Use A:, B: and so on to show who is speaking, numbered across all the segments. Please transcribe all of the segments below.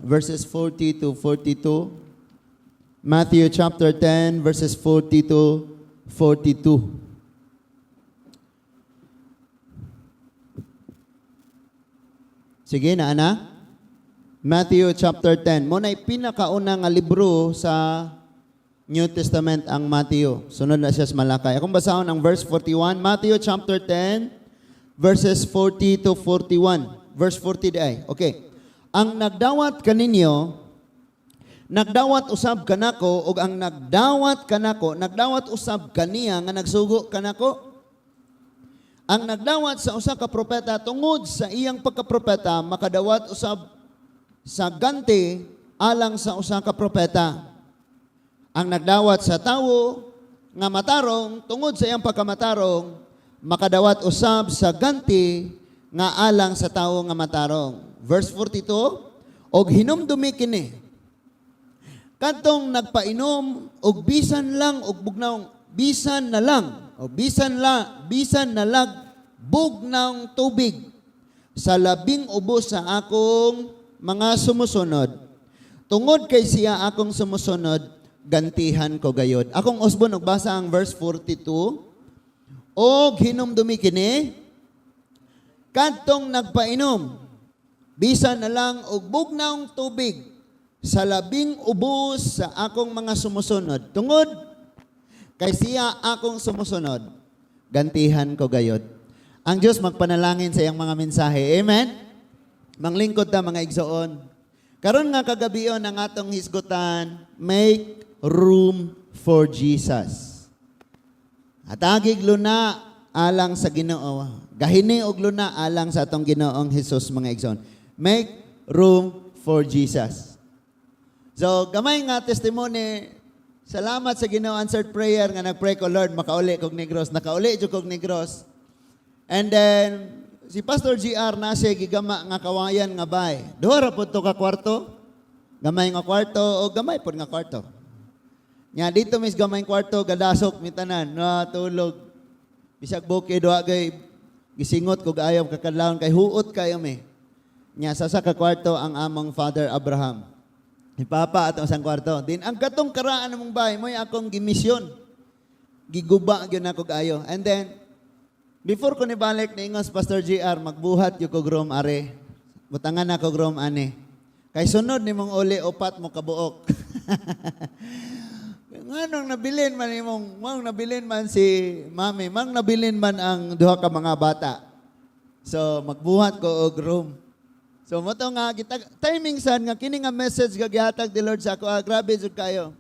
A: Verses 40 to 42. Matthew chapter 10, verses 40 to 42. Sige na, ana. Matthew chapter 10. Mo na'y pinakauna nga libro sa New Testament ang Matthew. Sunod na siya sa Malakay. Akong basahon ang verse 41. Matthew chapter 10, verses 40 to 41. Verse 40 di ay. Okay. Ang nagdawat kaninyo, nagdawat usab kanako, ug ang nagdawat kanako, nagdawat usab kaniya nga nagsugo kanako. Ang nagdawat sa usa ka propeta tungod sa iyang pagkapropeta, makadawat usab sa ganti alang sa usa ka propeta. Ang nagdawat sa tawo nga matarong tungod sa iyang pagkamatarong, makadawat usab sa ganti nga alang sa tawo nga matarong. Verse 42, og hinumdumi kini kadtong nagpainom og bisan lang og bugnaw, bisan na lang o bisan la bisan na lag bugnawng tubig sa labing ubos sa akong mga sumusunod, tungod kay siya akong sumusunod, gantihan ko gayod. Akong usbon og basa ang verse 42, og hinumdumi kini kadtong nagpainom bisan na lang og bugnawng tubig sa labing ubos sa akong mga sumusunod, tungod kay siya akong sumusunod, gantihan ko gayod. Ang Diyos magpanalangin sa iyang mga mensahe. Amen? Manglingkod ta, mga igsoon. Karon nga kagabion ang atong hisgutan, make room for Jesus. Hatagig luna alang sa Ginoo. Gahini og luna alang sa atong Ginoong Hesus, mga igsoon. Make room for Jesus. So, gamay nga testimony, salamat sa Ginoo, answered prayer nga nagpray ko, "Lord, makauli kog Negros." Nakauli jud kog Negros. And then, si Pastor GR nasa gigama nga kawayan nga bay. Duha ra pud to ka kwarto. Gamay nga kwarto o gamay pud nga kwarto. Nya dito mis gamay kwarto gadasok mi tanan, na tulog. Bisag bukid duha kay gisingot kog ayaw kakadlawon kay huot kayo mi. Nya sa sa ka kwarto ang among Father Abraham. Ni Papa atong isang kwarto. Din ang katong karaan namong bahay mo'y akong gimisyon. Giguba gyud nako kaayo. And then before ko nibalik, niingon si Pastor GR, "Magbuhat gyud kog room are. Butangan na kog room ani. Kay sunod nimong uli, upat mo kabuok." Nganong nabilin man imong, mang nabilin man si mami, mang nabilin man ang duha ka mga bata. So magbuhat ko og room. So mo to nga kita timing sad nga kini nga message gagihatag the Lord sa ako. Ah, grabe jud kayo.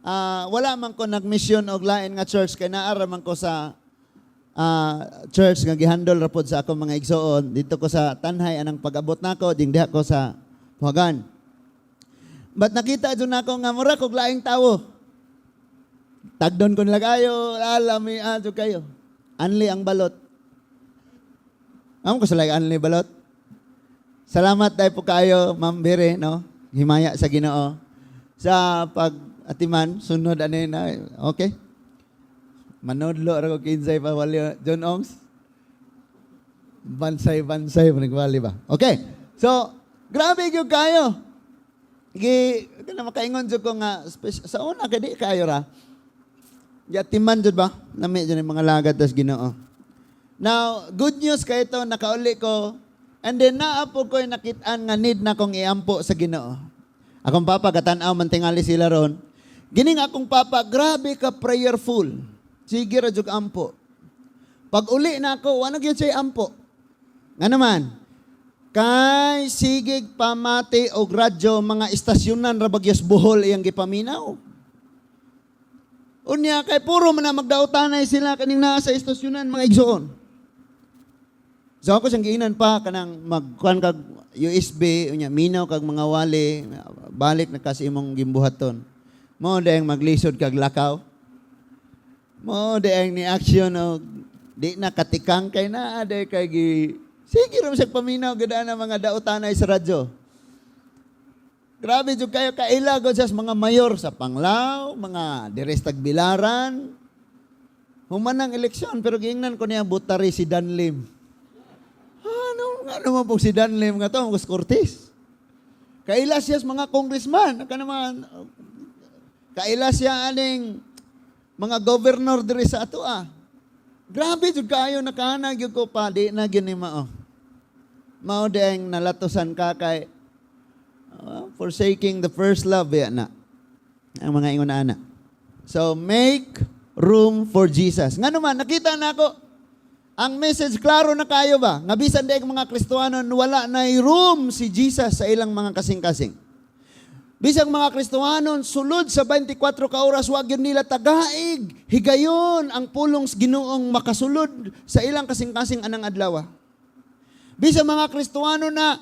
A: Ah, wala man ko nagmission og lain nga church kay naa ra man ko sa church nga gihandle ra pod sa akong mga igsoon dito ko sa Tanhay anang pag-abot nako ding diha ko sa Puhagan. But nakita jud nako nga mura kog laing tawo. Tagdon ko nila kayo, alami jud kayo. Anli ang balot. Amo ko sa like anli balot. Salamat tayo po kayo, Ma'am Bere, no? Himaya sa Ginoo. Sa pag atiman, sunod ani na, okay? Manudlo ra ko kinsay pa wali John Ongs. Bansay bansay manigwali ba? Okay. So, grabe gyud kayo. Gi kana makaingon jud ko nga sa una kay di kayo ra. Yatiman jud ba? Nami jud yung mga lagad tas Ginoo. Now, good news kay ito, nakauli ko. And then naa po ko'y nakitaan nga need na kong iampo sa Ginoo. Akong papa, katanaw man tingali sila ron. Gining akong papa, grabe ka prayerful. Sige ra jud ampo. Pag uli na ako, wala gyud siya ampo. Nga naman, kay sigig pamati og radyo, mga istasyonan ra bagyos Bohol iyang gipaminaw. Unya kay puro man na magdaotanay sila kaning naa sa istasyonan, mga igsoon. So ako siyang giinan pa kanang magkuan kag USB, unya minaw kag mga wali, balik na kasi imong gimbuhaton. Mo dayang maglisod kag lakaw. Mo dayang ni action og di na katikang kay naa day kay gi sige ra siya paminaw gud na mga daotanay sa radyo. Grabe jud kayo kaila gud sa mga mayor sa Panglao, mga diri sa Tagbilaran. Human ang eleksyon pero giingnan ko niya butari si Danlim. Ano, ano man po si Danlim nga to, Marcos Cortez. Kaila siya sa mga congressman, kana mga kaila siya aning mga governor diri sa ato ah. Grabe jud kaayo, nakaana gyud ko pa di na gyud ni mao. Mao di ang nalatusan ka kay forsaking the first love ya na. Ang mga ingon ana. So make room for Jesus. Ngano man nakita na ako ang message, klaro na kayo ba? Nga bisan di ang mga Kristohanon, wala na room si Jesus sa ilang mga kasing-kasing. Bisang mga Kristohanon, sulod sa 24 ka oras, wag yun nila tagaig. Higayon ang pulong sa Ginoong makasulod sa ilang kasing-kasing anang adlaw. Bisang mga Kristohano na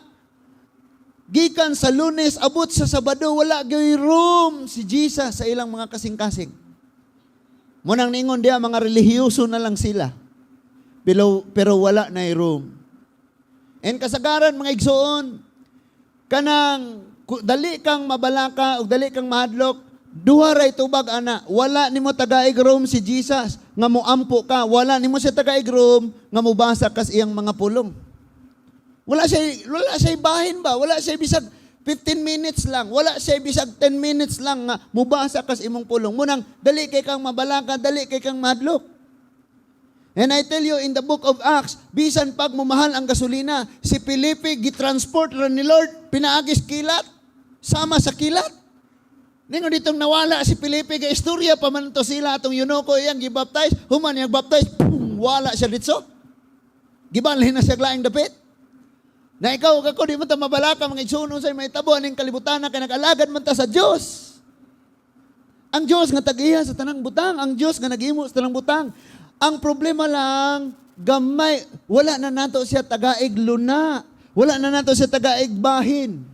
A: gikan sa Lunes abot sa Sabado, wala gyoy room si Jesus sa ilang mga kasing-kasing. Munang ningon diya, mga relihiyoso na lang sila. Pero wala na room. And kasagaran, mga igsoon, kanang dali kang mabalaka o dali kang mahadlok, duha ray tubag ana. Wala nimo tagaig room si Jesus nga moampo ka. Wala nimo siya tagaig room nga mobasa kas iyang mga pulong. Wala siya bahin ba? Wala siya bisag 15 minutes lang. Wala siya bisag 10 minutes lang nga mubasa kas imong pulong. Munang dali kay kang mabalaka, dali kay kang mahadlok. And I tell you, in the book of Acts, bisan pag mumahal ang gasolina, si Felipe gitransport ra ni Lord, pinaagis kilat, sama sa kilat. Ningon ditong nawala si Felipe, kay istorya pa man to sila atong eunuko iyang gibaptize, human iyang baptize, pum, wala siya dito. Gibalhin na siya laing dapit. Na ikaw ug ako, di man ta mabalaka, mga igsoon, sa may tabo aning kalibutan kay nag-alagad man ta sa Dios. Ang Dios nga tag-iya sa tanang butang, ang Dios nga naghimo sa tanang butang. Ang problema lang, gamay, wala na nato siya tagaig luna. Wala na nato siya tagaig bahin.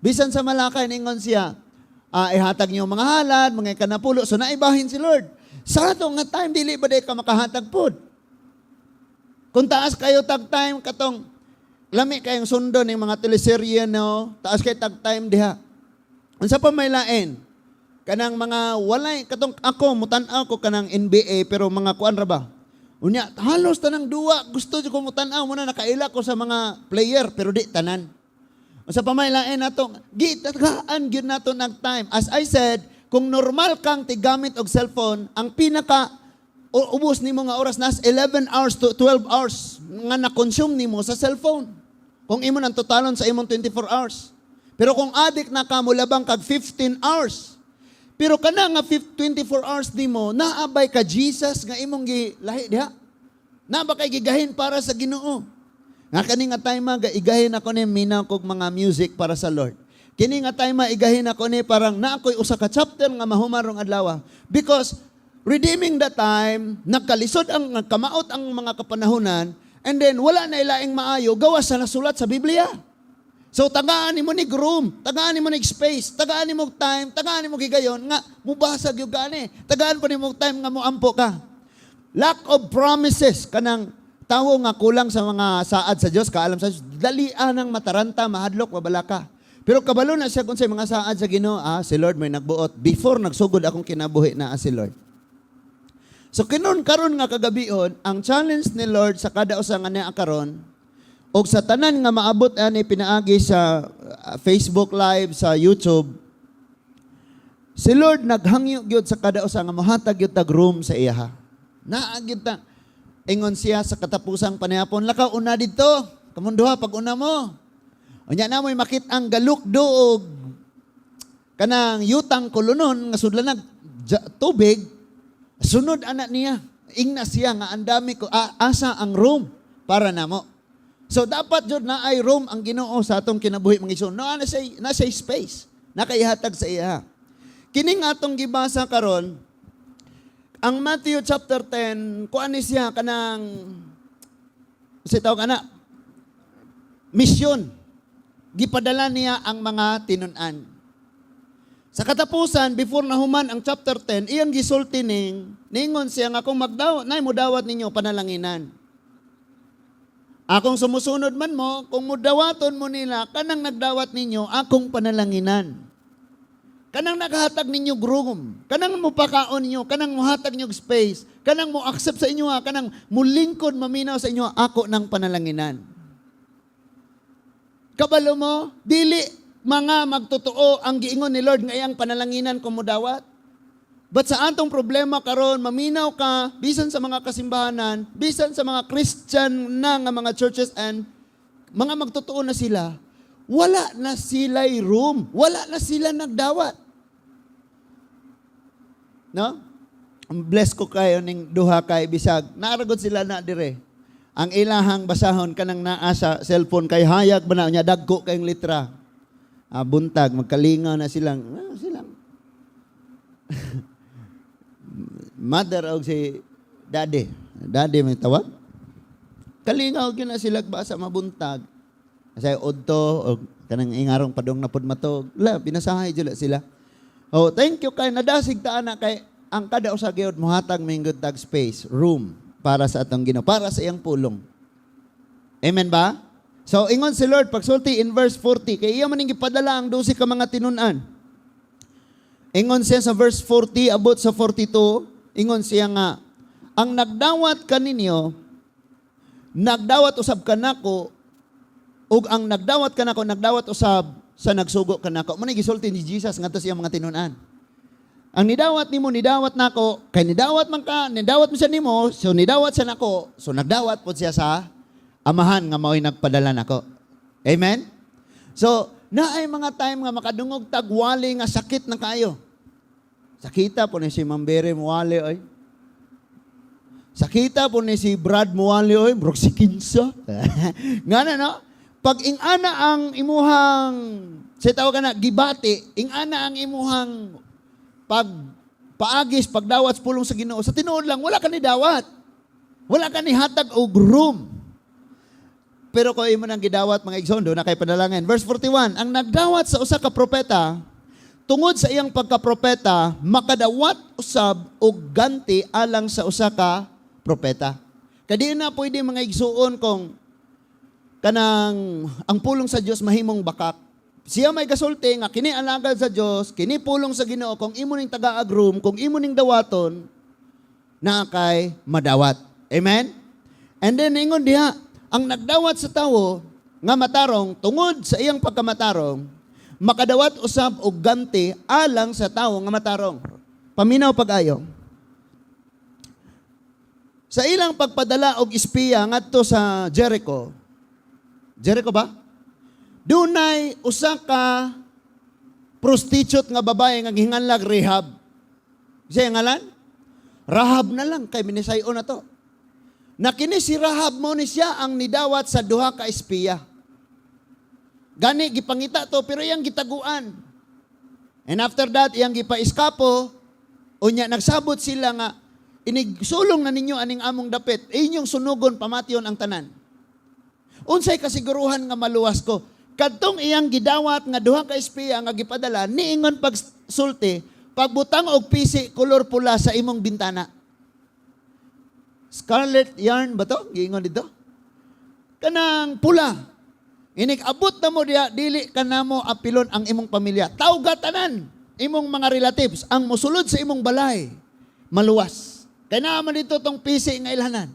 A: Bisan sa Malakay, ningon siya, ihatag niyo mga halad, mga kanapulo, so naibahin si Lord. Sa ato nga time, dili ba day ka makahatag pod? Kung taas kayo tag time, katong, lami kayong sundon ng mga teleserye, no? Taas kay tag time diha. Unsa pa may lain? Kanang mga walay katong ako mutan-aw ko kanang NBA, pero mga kuan ra ba? Unya halos tanang duwa gusto jud ko mutan-aw mo na nakaila ko sa mga player, pero di tanan. Unsa pa may lain nato? Gitagaan gyud nato nag time. As I said, kung normal kang tigamit og cellphone, ang pinaka ubos nimo nga oras nas 11 hours to 12 hours nga na-consume nimo sa cellphone. Kung imo nang totalon sa imong 24 hours. Pero kung addict na ka, mulabang kag 15 hours. Pero kana nga 24 hours nimo, naabay ka Jesus nga imong gilahi diha? Naa ba kay gigahin para sa Ginoo? Nga kani nga time ga igahin ako ni minaw kog mga music para sa Lord. Kini nga time igahin ako ni parang naa ko'y usa ka chapter nga mahuman rong adlaw. Because redeeming the time, nagkalisod ang nagkamaot ang mga kapanahonan, and then wala na ilaing maayo gawas sa nasulat sa Biblia. So tagaan nimo ni room, tagaan nimo ni space, tagaan nimo time, tagaan nimo gigayon nga mubasa gyud gani. Tagaan pa nimo time nga moampo ka. Lack of promises, kanang tawo nga kulang sa mga saad sa Dios, kaalam sa Dios, dali nang mataranta, mahadlok, mabalaka. Pero kabalo na siya kung sa mga saad sa Ginoo, si Lord may nagbuot. Before nagsugod akong kinabuhi na si Lord. So kinon karon nga kagabion, ang challenge ni Lord sa kada usa nga niya karon og sa tanan nga maabot ani pinaagi sa Facebook Live, sa YouTube, si Lord naghangyo gyud sa kada usa nga mohatag gyud tag room sa iyaha. Naa gyud ta ingon siya sa katapusang panihapon, "Lakaw una didto, kamong duha pag una mo." Unya na mo'y makit ang galukdo og kanang yutang kulunon nga sudlanag tubig, sunod ana niya. Ingna siya nga ang dami ko asa ang room para namo. So dapat jud na ay room ang Ginoo sa atong kinabuhi, mga igsoon. No, na siya space. Nakaihatag sa iya. Kining atong gibasa karon, ang Matthew chapter 10, kuan ni siya kanang sa tawag ana mission. Gipadala niya ang mga tinun-an. Sa katapusan, before nahuman ang chapter 10, iyang gisulti ning, ningon siya nga kung magdaw, nay mo dawat ninyo, panalanginan. Akong sumusunod man mo, kung mudawaton mo nila, kanang nagdawat ninyo, akong panalanginan. Kanang naghatag ninyo room, kanang mupakaon ninyo, kanang muhatag ninyo space, kanang mo accept sa inyo, ha, kanang mulingkod maminaw sa inyo, ako ng panalanginan. Kabalo mo, dili Mga magtotoo ang giingon ni Lord nga iyang panalanginan kung mudawat. But sa atong problema karon, maminaw ka bisan sa mga kasimbahanan, bisan sa mga Christian na nga mga churches and mga magtotoo na sila, wala na sila'y room, wala na sila nagdawat. No? Ang bless ko kayo ning duha kay bisag naa ra gud sila na dire. Ang ilahang basahon kanang naa sa cellphone kay hayag ba na niya, dagko kayong litra. Ah, buntag magkalingaw na silang mother og si daddy. Daddy may tawag. Kalingaw gyud na sila basa mabuntag. Sa odto og kanang ingarong padong na pud matog. La binasahay jud sila. Oh, thank you kay nadasig ta ana kay ang kada usa gyud mohatag minggod tag space, room para sa atong Ginoo, para sa iyang pulong. Amen ba? So ingon si Lord pagsulti in verse 40 kay iya man ning gipadala ang 12 ka mga tinun-an. Ingon siya sa verse 40 abot sa 42, ingon siya nga, "Ang nagdawat kaninyo nagdawat usab kanako, ug ang nagdawat kanako nagdawat usab sa nagsugo kanako." Mo ni gisulti ni Jesus ngadto sa iyang mga tinun-an. Ang nidawat nimo nidawat nako, kay nidawat man ka, nidawat mo siya nimo, so nidawat siya nako, so nagdawat pod siya sa Amahan nga mao'y nagpadala nako. Amen? So, naay mga time nga makadungog tag wali nga sakit na kayo. Sakita po ni si Mambere muwali oy. Sakita po ni si Brad muwali oy, murag si Kinsa. Nga na no? Pag ingana ang imuhang sa tawag ka na gibati, ingana ang imuhang pag paagis, pagdawat sa pulong sa Ginoo, sa tinuod lang wala ka ni dawat. Wala ka ni hatag og room. Pero kung imo nang gidawat, mga igsoon, doon na kay panalangin. Verse 41, "Ang nagdawat sa usa ka propeta, tungod sa iyang pagkapropeta, makadawat usab og ganti alang sa usa ka propeta." Kadi na pwede, mga igsuon, kung kanang ang pulong sa Dios mahimong bakak. Siya may gasulti nga kini alagad sa Dios, kini pulong sa Ginoo, kung imo ning tagaag room, kung imo ning dawaton, na kay madawat. Amen? And then ingon diha, "Ang nagdawat sa tawo nga matarong tungod sa iyang pagkamatarong, makadawat usab og ganti alang sa tawo nga matarong." Paminaw pag-ayo. Sa ilang pagpadala og espiya ngadto sa Jericho, Jericho ba? Dunay usa ka prostitute nga babae nga gihinganlag Rahab. Siya ngalan? Rahab na lang kay minisayo na to. Na kini si Rahab mo ni siya ang nidawat sa duha ka espiya. Gani gipangita to pero iyang gitaguan. And after that, iyang gipaiskapo, unya nagsabot sila nga inig sulong na ninyo aning among dapit, inyong sunugon, pamation ang tanan. Unsay kasiguruhan nga maluwas ko? Kadtong iyang gidawat nga duha ka espiya nga gipadala, niingon pagsulti, "Pagbutang og pisi kolor pula sa imong bintana." Scarlet yarn ba to? Giingon dito? Kanang pula. Inig abot na mo diya, dili ka na mo apilon ang imong pamilya. Tawga tanan, imong mga relatives, ang musulod sa imong balay, maluwas. Kaya naman dito tong pisi nga ilhanan.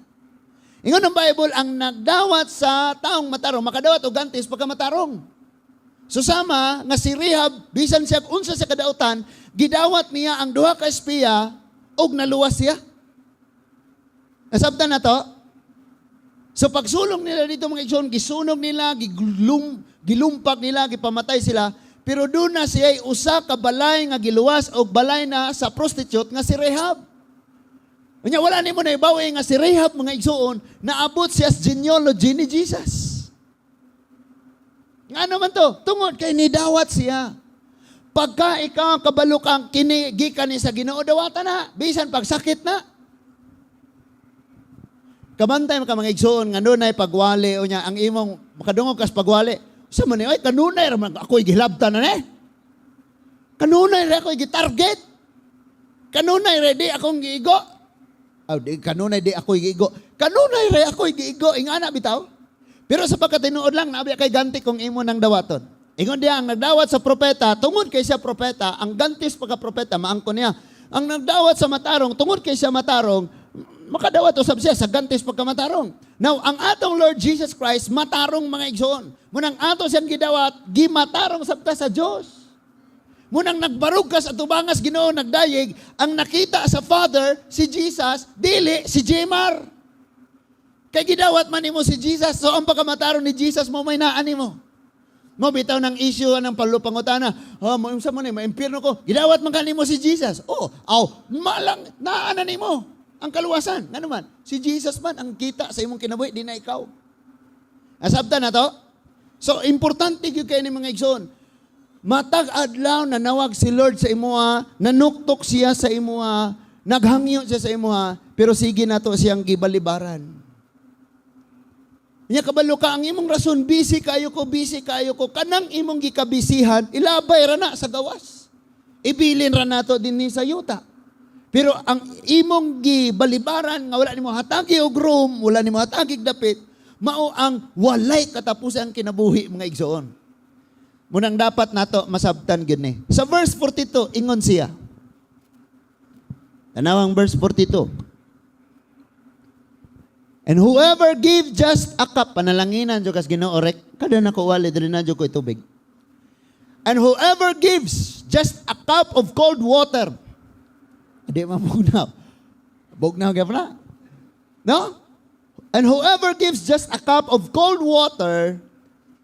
A: Ingon ng Bible, ang nagdawat sa taong matarong, makadawat og gantis pagkamatarong. So sama nga si Rahab, bisan siya unsa sa kadautan, gidawat niya ang duha ka espiya ug naluwas siya. Nasabtan na to? So pagsulong nila dito, mga igsoon, gisunog nila, gilumpak nila, gipamatay sila. Pero doon na siya usa ka balay nga giluwas og balay na sa prostitute nga si Rahab. Unya wala nimo na ibawi nga si Rahab, mga igsoon, naabot siya sa genealogy ni Jesus. Nga naman to? Tungod kay nidawat siya. Pagka ikaw kabalo kang kini gikan ni sa Ginoo, dawata na bisan pagsakit na. Kabantay ka, mga igsoon, nga dunay pagwali o niya ang imong makadungog kas pagwali. Sa man ni ay kanunay ra man ako'y gihilabtan na ni. Kanunay ra ako'y gitarget. Kanunay ra di akong giigo. Aw, di kanunay di ako'y giigo. Kanunay ra ako'y giigo ingana bitaw. Pero sa pagkatinuod lang nabi kay ganti kung imo nang dawaton. Ingon diya, ang nagdawat sa propeta, tungod kay siya propeta, ang gantis pagka propeta maangkon niya. Ang nagdawat sa matarong, tungod kay siya matarong, makadawat usab siya sa gantis pagkamatarong. Now, ang atong Lord Jesus Christ, matarong, mga igsoon. Munang ato siyang gidawat, gimatarong sabta sa Dios. Munang nagbarog ka sa tubangas Ginoo, nagdayeg, ang nakita sa Father si Jesus, dili si Jemar. Kay gidawat man nimo si Jesus, so ang pagkamatarong ni Jesus mo may naa nimo. Mo bitaw ng issue ng palupangutana, "Oh, mo unsa man ni, maimpierno ko." Gidawat man kanimo si Jesus. Oh, aw, malang naa na nimo ang kaluwasan. Ngano man, si Jesus man ang kita sa imong kinabuhi, di na ikaw. Asabta na to? So, importante gyud kay ni, mga igsoon. Matag adlaw nanawag si Lord sa imuha, nanuktok siya sa imuha, naghangyo siya sa imuha, pero sige na to siyang gibalibaran. Nya kabalo ka ang imong rason, "Busy kayo ko, busy kayo ko." Kanang imong gikabisihan, ilabay ra na sa gawas. Ibilin ra nato dinhi sa yuta. Pero ang imong gibalibaran nga wala nimo hatagi og room, wala nimo hatagi og dapit, mao ang walay katapusan kinabuhi, mga igsoon. Munang dapat nato masabtan gyud ni. Sa verse 42, ingon siya. Tanawang verse 42. "And whoever give just a cup," panalanginan jud kas Ginoo rek, kada nako wali diri na jud ko tubig. "And whoever gives just a cup of cold water," di man bugnaw. Bugnaw gyud na. No? "And whoever gives just a cup of cold water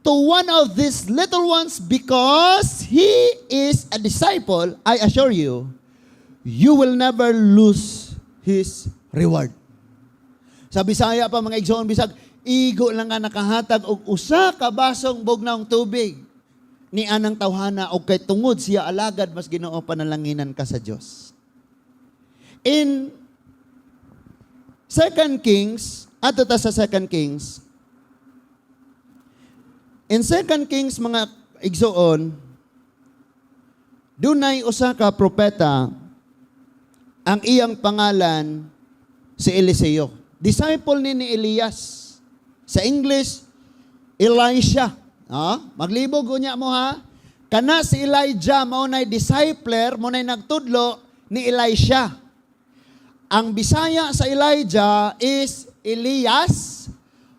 A: to one of these little ones because he is a disciple, I assure you, you will never lose his reward." Sa Bisaya pa, mga igsoon, bisag igo lang nga nakahatag og usa ka basong bugnawng tubig ni anang tawhana og kay tungod siya alagad mas Ginoo, panalanginan ka sa Dios. In 2 Kings, ato ta sa 2 Kings. In 2 Kings, mga igsoon, dunay usa ka propeta, ang iyang pangalan si Eliseo. Disciple ni Elias. Sa English, Elisha. Ah, maglibog unya mo ha. Kana si Elijah mao nay discipler, mao nay nagtudlo ni Elisha. Ang Bisaya sa Elijah is Elias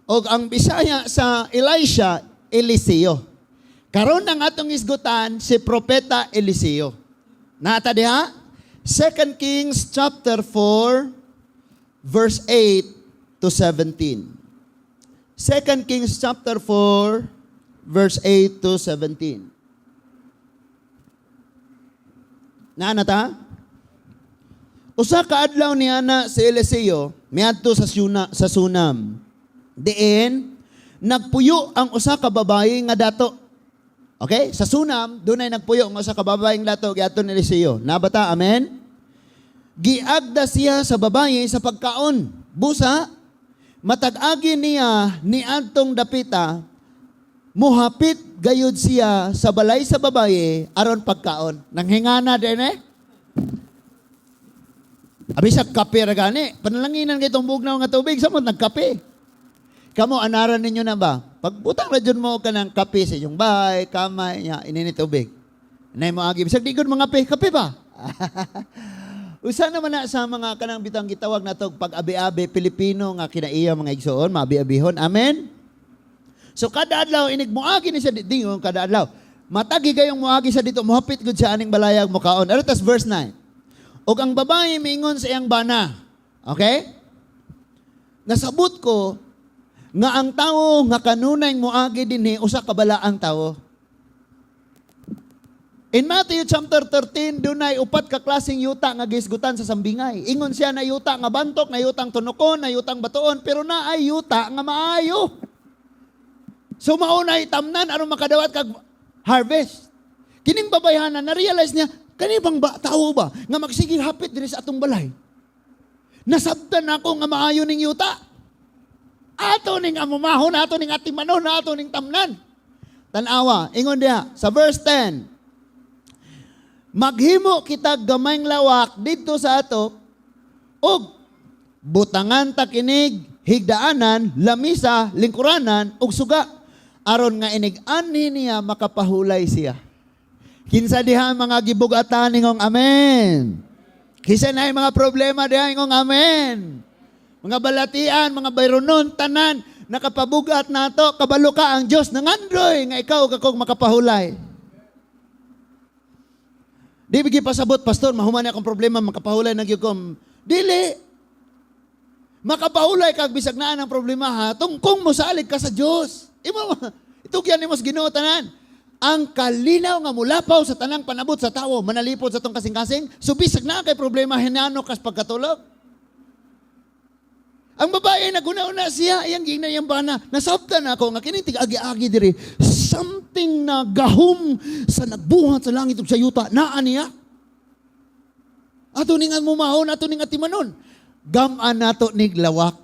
A: o ang Bisaya sa Elisha, Eliseo. Karon ang atong isgutan si Propeta Eliseo. Nata diha? 2 Kings chapter 4 verse 8 to 17. 2 Kings chapter 4 verse 8 to 17. Naa na ta? Usa ka adlaw niya na si Eliseo miadto sa Sunam. Diin nagpuyo ang usa ka babayi nga dato. Okay? Sa Sunam, dunay nagpuyo ang usa ka babaeng dato giadto ni Eliseo. Nabata, amen? Giagda siya sa babayi sa pagkaon. Busa, matag-agi niya ni adtong dapita, muhapit gayud siya sa balay sa babaye aron pagkaon. Nanghingana din eh. Abi sa kape ra gani. Panalanginan kay itong bugnaw nga tubig, samot nagkape. Kamo, anaran ninyo na ba? Pagbutang na dyan mo ka ng kape sa inyong bahay, kamay, nya, inini tubig. Nay mo agi, bisag di gud mga kape, kape ba? Usa naman na sa mga kanang bitang gitawag nato pag-abi-abi Pilipino nga kinaiya, mga igsoon, maabi-abihon. Amen. So kada adlaw inig moagi ni siya dingon kada adlaw. Matagi kayong moagi sa dito, mohapit gud siya aning balayag mokaon. Ano tas verse 9? Og ang babae miingon sa iyang bana. Okay? "Nasabot ko nga ang tawo nga kanunay moagi dinhi usa ka balaang tawo." In Matthew chapter 13, dunay upat ka klaseng yuta nga gisgutan sa sambingay. Ingon siya na yuta nga bantok, na yutang tunokon, na yutang batuon, pero naay yuta nga maayo. So mauna itamnan aron makadawat kag harvest. Kining babayhana na-realize niya, kani bang ba, tawo ba nga magsige hapit diri sa atong balay? Nasabtan ako nga maayo ning yuta. Ato ning amumahon, ato ning atimanon, ato ning tamnan. Tanawa, ingon diha sa verse 10. "Maghimo kita gamayng lawak didto sa ato ug butangan ta kinig higdaanan, lamisa, lingkuranan ug suga aron nga inig anhi niya makapahulay siya." Kinsa diha ang mga gibugatan, ingong amen? Kinsa na mga problema diha, ingong amen? Mga balatian, mga bayronon, tanan, nakapabugat nato, kabalo ka ang Diyos nangandroy nga ikaw kakong makapahulay. Di bigi pasabot, "Pastor, mahuman akong problema, makapahulay na gyud ko." Dili. Makapahulay kag bisag naa ang problema ha, tungkong mosalig ka sa Dios. Imo itugyan nimo sa Ginoo tanan. Ang kalinaw nga mulapaw sa tanang panabot sa tawo, manalipod sa tong kasing-kasing, so bisag naa kay problema, hinano kas pagkatulog. Ang babae naguna-una siya, iyang giingnan iyang bana, "Nasabtan ako nga kining tig-agi-agi diri, something na gahom sa nagbuhat sa langit ug sa yuta, naa niya. Ato ning mahon, ato ning atimanon. Gamaan nato nig lawak."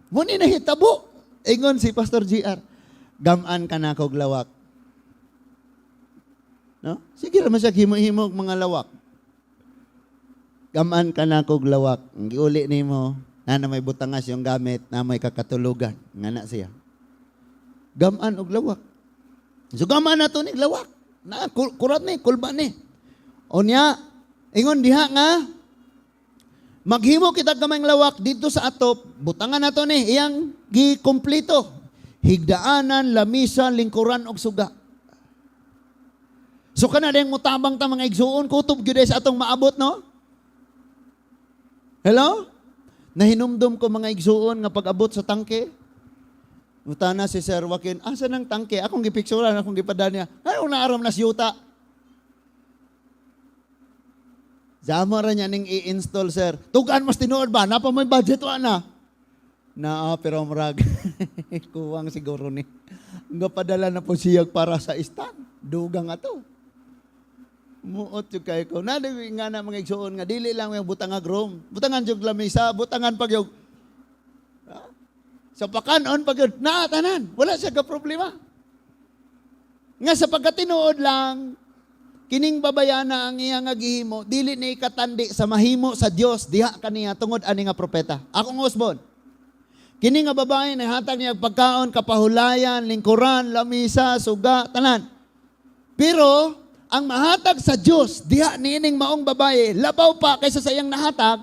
A: Mo ni nahitabo. Ingon si Pastor GR, "Gamaan ka na kog lawak." No? Sige ra man siya himo-himo og mga lawak. "Gamaan ka na kog lawak." Ang giuli nimo, na may butangas yung gamit, na may kakatulugan. Nga na siya. Gamaan og lawak. So gamaan na to nig lawak. Na kurat ni, kulba ni. O niya, ingon diha nga, maghimo kita gamayng lawak dito sa atop, butangan na to ni, iyang gikompleto. Higdaanan, lamisa, lingkuran og suga. So kana dayang mutabang ta, mga igsuon, kutob gyud sa atong maabot, no? Hello? Nahinumdum ko, mga igsuon, nga pag-abot sa tangke. Mutana si Sir Joaquin, "Asa nang tangke?" Akong gipicturean, akong gipadala niya. Ay, una aram na siyuta. Zamo ra niya ning i-install, sir. Tugan mas tinuod ba? Napa may budget wa na. Naa, pero murag kuwang siguro ni. Nga padala na po siya para sa stand. Dugang ato. Muot yung kay ko. Na nga na, mga igsuon, nga dili lang yung butangag room. Butangan yung lamisa, butangan pag yung sa pakanon pag yun, naa tanan. Wala siya ka problema. Nga sa pagkatinuod lang, kining babayana ang iya nga gihimo, dili ni katandi sa mahimo sa Dios diha kaniya tungod ani nga propeta. Akong usbon. Kini nga babae nahatag niya pagkaon, kapahulayan, lingkuran, lamisa, suga, tanan. Pero ang mahatag sa Dios diha niining maong babae labaw pa kaysa sa iyang nahatag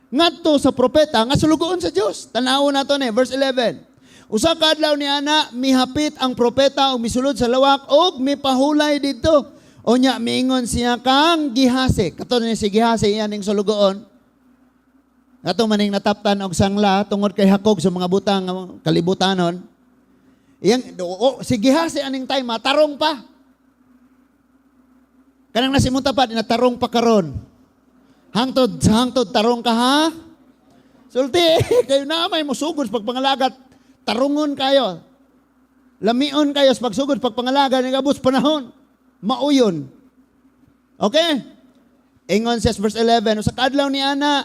A: ngadto sa propeta nga sulugoon sa Dios. Tan-awon nato ni verse 11. Usa ka adlaw ni ana, mihapit ang propeta og misulod sa lawak og mipahulay didto. Unya miingon siya kang Gihase. Kato ni si Gihase, iyan ning sulugoon. Kato maning nataptan og sangla tungod kay hakog sa mga butang nga kalibutanon. Iyang oh, si Gihase aning time matarong pa. Kanang nasimunta pa, natarong pa karon. Hangtod sa hangtod tarong ka, ha? Sulti kayo na may musugod sa pagpangalagat, tarungon kayo. Lamion kayo sa pagsugod pagpangalaga ni gabos panahon. Mauyon. Okay? Ingon says verse 11, sa kadlaw ni ana,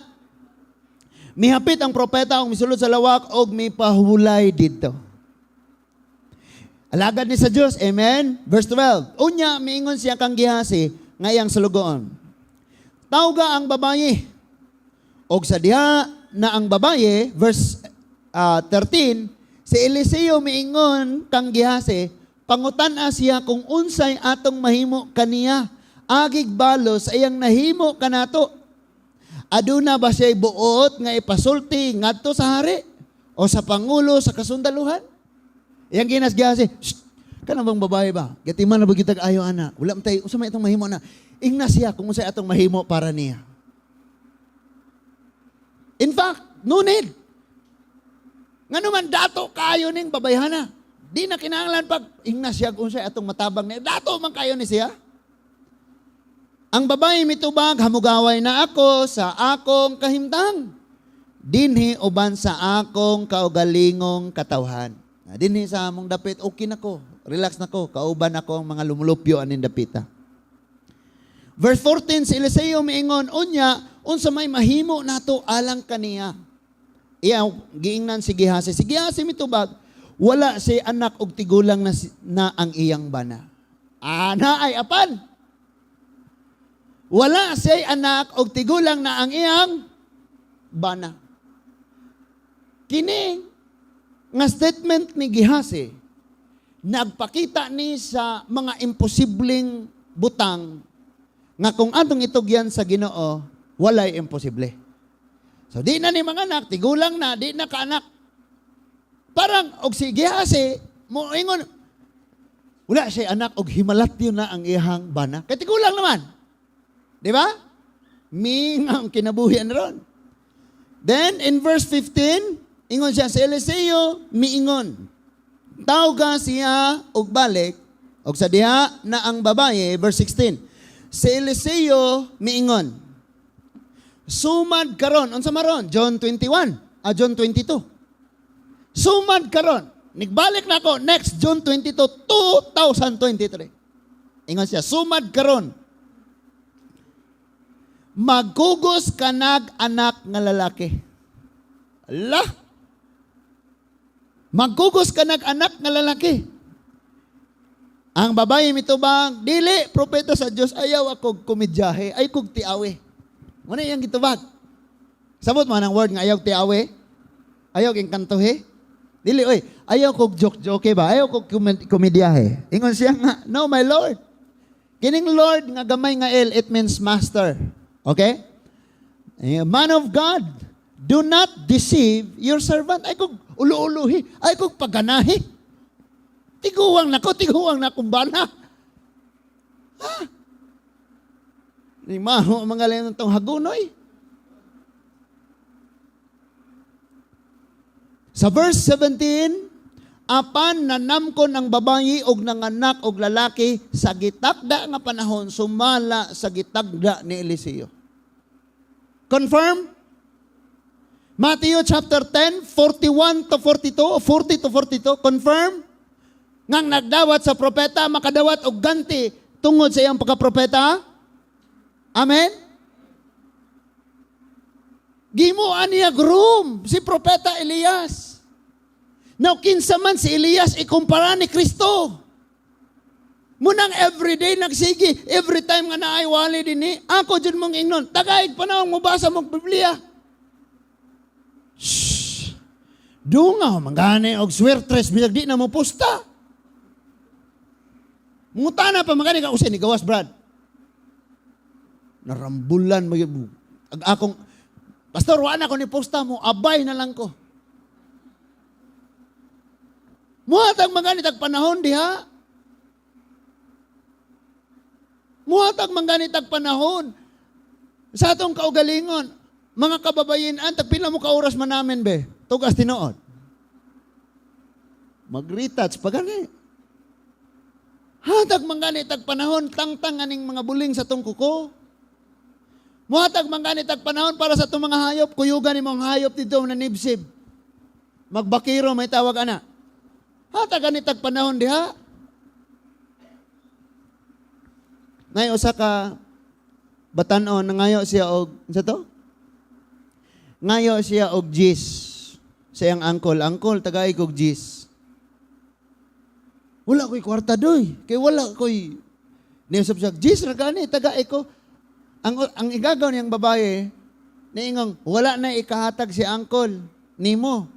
A: mihapit ang propeta og misulod sa lawak og mipahulay didto. Alagad ni sa Dios, amen? Verse 12, unya miingon siya kang Gihasi nga iyang sulugoon, "Tawga ang babaye." Og sa diha na ang babaye, verse 13, si Eliseo miingon kang Gihasi, "Pangutan-a siya kung unsay atong mahimo kaniya. Agig balos sa iyang nahimo kanato. Aduna ba siya buot nga ipasulti ngadto sa hari o sa pangulo sa kasundaluhan?" Iyang ginas Gihasi, "Shh, kana bang babae ba? Gatiman na ba kitag ayo ana? Wala man tay, unsa may atong mahimo na? Ingna siya kung unsay atong mahimo para niya." In fact, no need. Ngano man dato kayo ning babayhana. Di na kinahanglan pag ingna siya kung unsay atong matabang niya. Dato man kayo ni siya. Ang babae mitubag, "Hamugaway na ako sa akong kahimtang. Dinhi uban sa akong kaugalingong katawhan." Na dinhi sa among dapit, okay na ko. Relax na ko. Kauban ako ang mga lumulupyo aning dapita. Verse 14, si Eliseo miingon, "Unya, unsa may mahimo nato alang kaniya?" Iya, giingnan si Gihasi. Si Gihasi mitubag, "Wala si anak og tigulang na ang iyang bana." Ana ay apan. Wala siya anak og tigulang na ang iyang bana. Kini nga statement ni Gihasi nagpakita ni sa mga imposibleng butang nga kung atong itugyan sa Ginoo, walay imposible. So di na ni mga anak, tigulang na, di na kaanak. Parang og si Gehazi, mo ingon wala siya anak og himalat yun na ang iyang bana. Kay tigulang naman. Di ba? Mingaw ang kinabuhi ron. Then in verse 15, ingon siya si Eliseo, miingon. Tawga siya og balik og sa diha na ang babaye, verse 16. Si Eliseo miingon. Sumad karon, unsa maron? John 21, John 22. Sumad karon. Nigbalik na ako next June 22, 2023. Ingon siya, sumad karon. Magkugos kanag anak nga lalaki. Allah! Magkugos kanag anak nga lalaki. Ang babae mitubag, dili, propeta sa Dios, ayaw ako komedyahe, ay kog tiawi. Muna iyang gitubag. Sabot mo ang word nga ayaw tiawi? Ayaw engkantohe? Dili, oy, ayaw kog joke-joke ba? Ayaw kog komedyahe. Ingon siya nga, no, my Lord. Kining Lord nga gamay nga L, it means master. Okay? Man of God, do not deceive your servant. Ay kog ulo-ulohi, ay kog paganahi. Tiguang na ko, tiguang na kumbana. Ha? Ni maho mga lang tong hagunoy. Sa verse 17, apan nanamkon ang babayi og nanganak og lalaki sa gitakda nga panahon sumala sa gitagda ni Eliseo. Confirm? Matthew chapter 10, 41 to 42, 40 to 42, confirm? Ngang nagdawat sa propeta, makadawat og ganti tungod sa iyang pagkapropeta? Amen? Gimuan niya groom si propeta Elias. Now, kinsa man si Elias ikumpara ni Kristo. Munang everyday nagsigi, every time nga naay wali dinhi, ako jud mong ingnon, tagaig panahon mo basa mong Biblia. Shh. Dungaw mangani og swertres bisag di na mo posta. Mutana pa magani ka usay ni gawas Brad. Narambulan mo ag akong pastor wa na ko ni posta mo, abay na lang ko. Muhatag mangani tag panahon diha. Muhatag mangani tag panahon sa atong kaugalingon. Mga kababayenan, tag pila mo ka oras man namin be? Tugas tinuod. Mag-retouch pa gani. Hatag mangani tag panahon, tangtang aning mga buling sa tong kuko. Muhatag mangani tag panahon para sa itong mga hayop, kuyugan ni mong hayop dito na nibsib. Magbakiro, may tawag ana. Hatag ani tag panahon diha. Nay usa ka batan-on nangayo siya og unsa to? Ngayo siya og gis sa iyang uncle. Uncle, tagay kog gis. Wala ko'y kwarta doy. Kay wala ko'y niusap siya, gis ra gani, tagay ko. Ang igagaw niyang babae, niingon, wala na ikahatag si uncle nimo.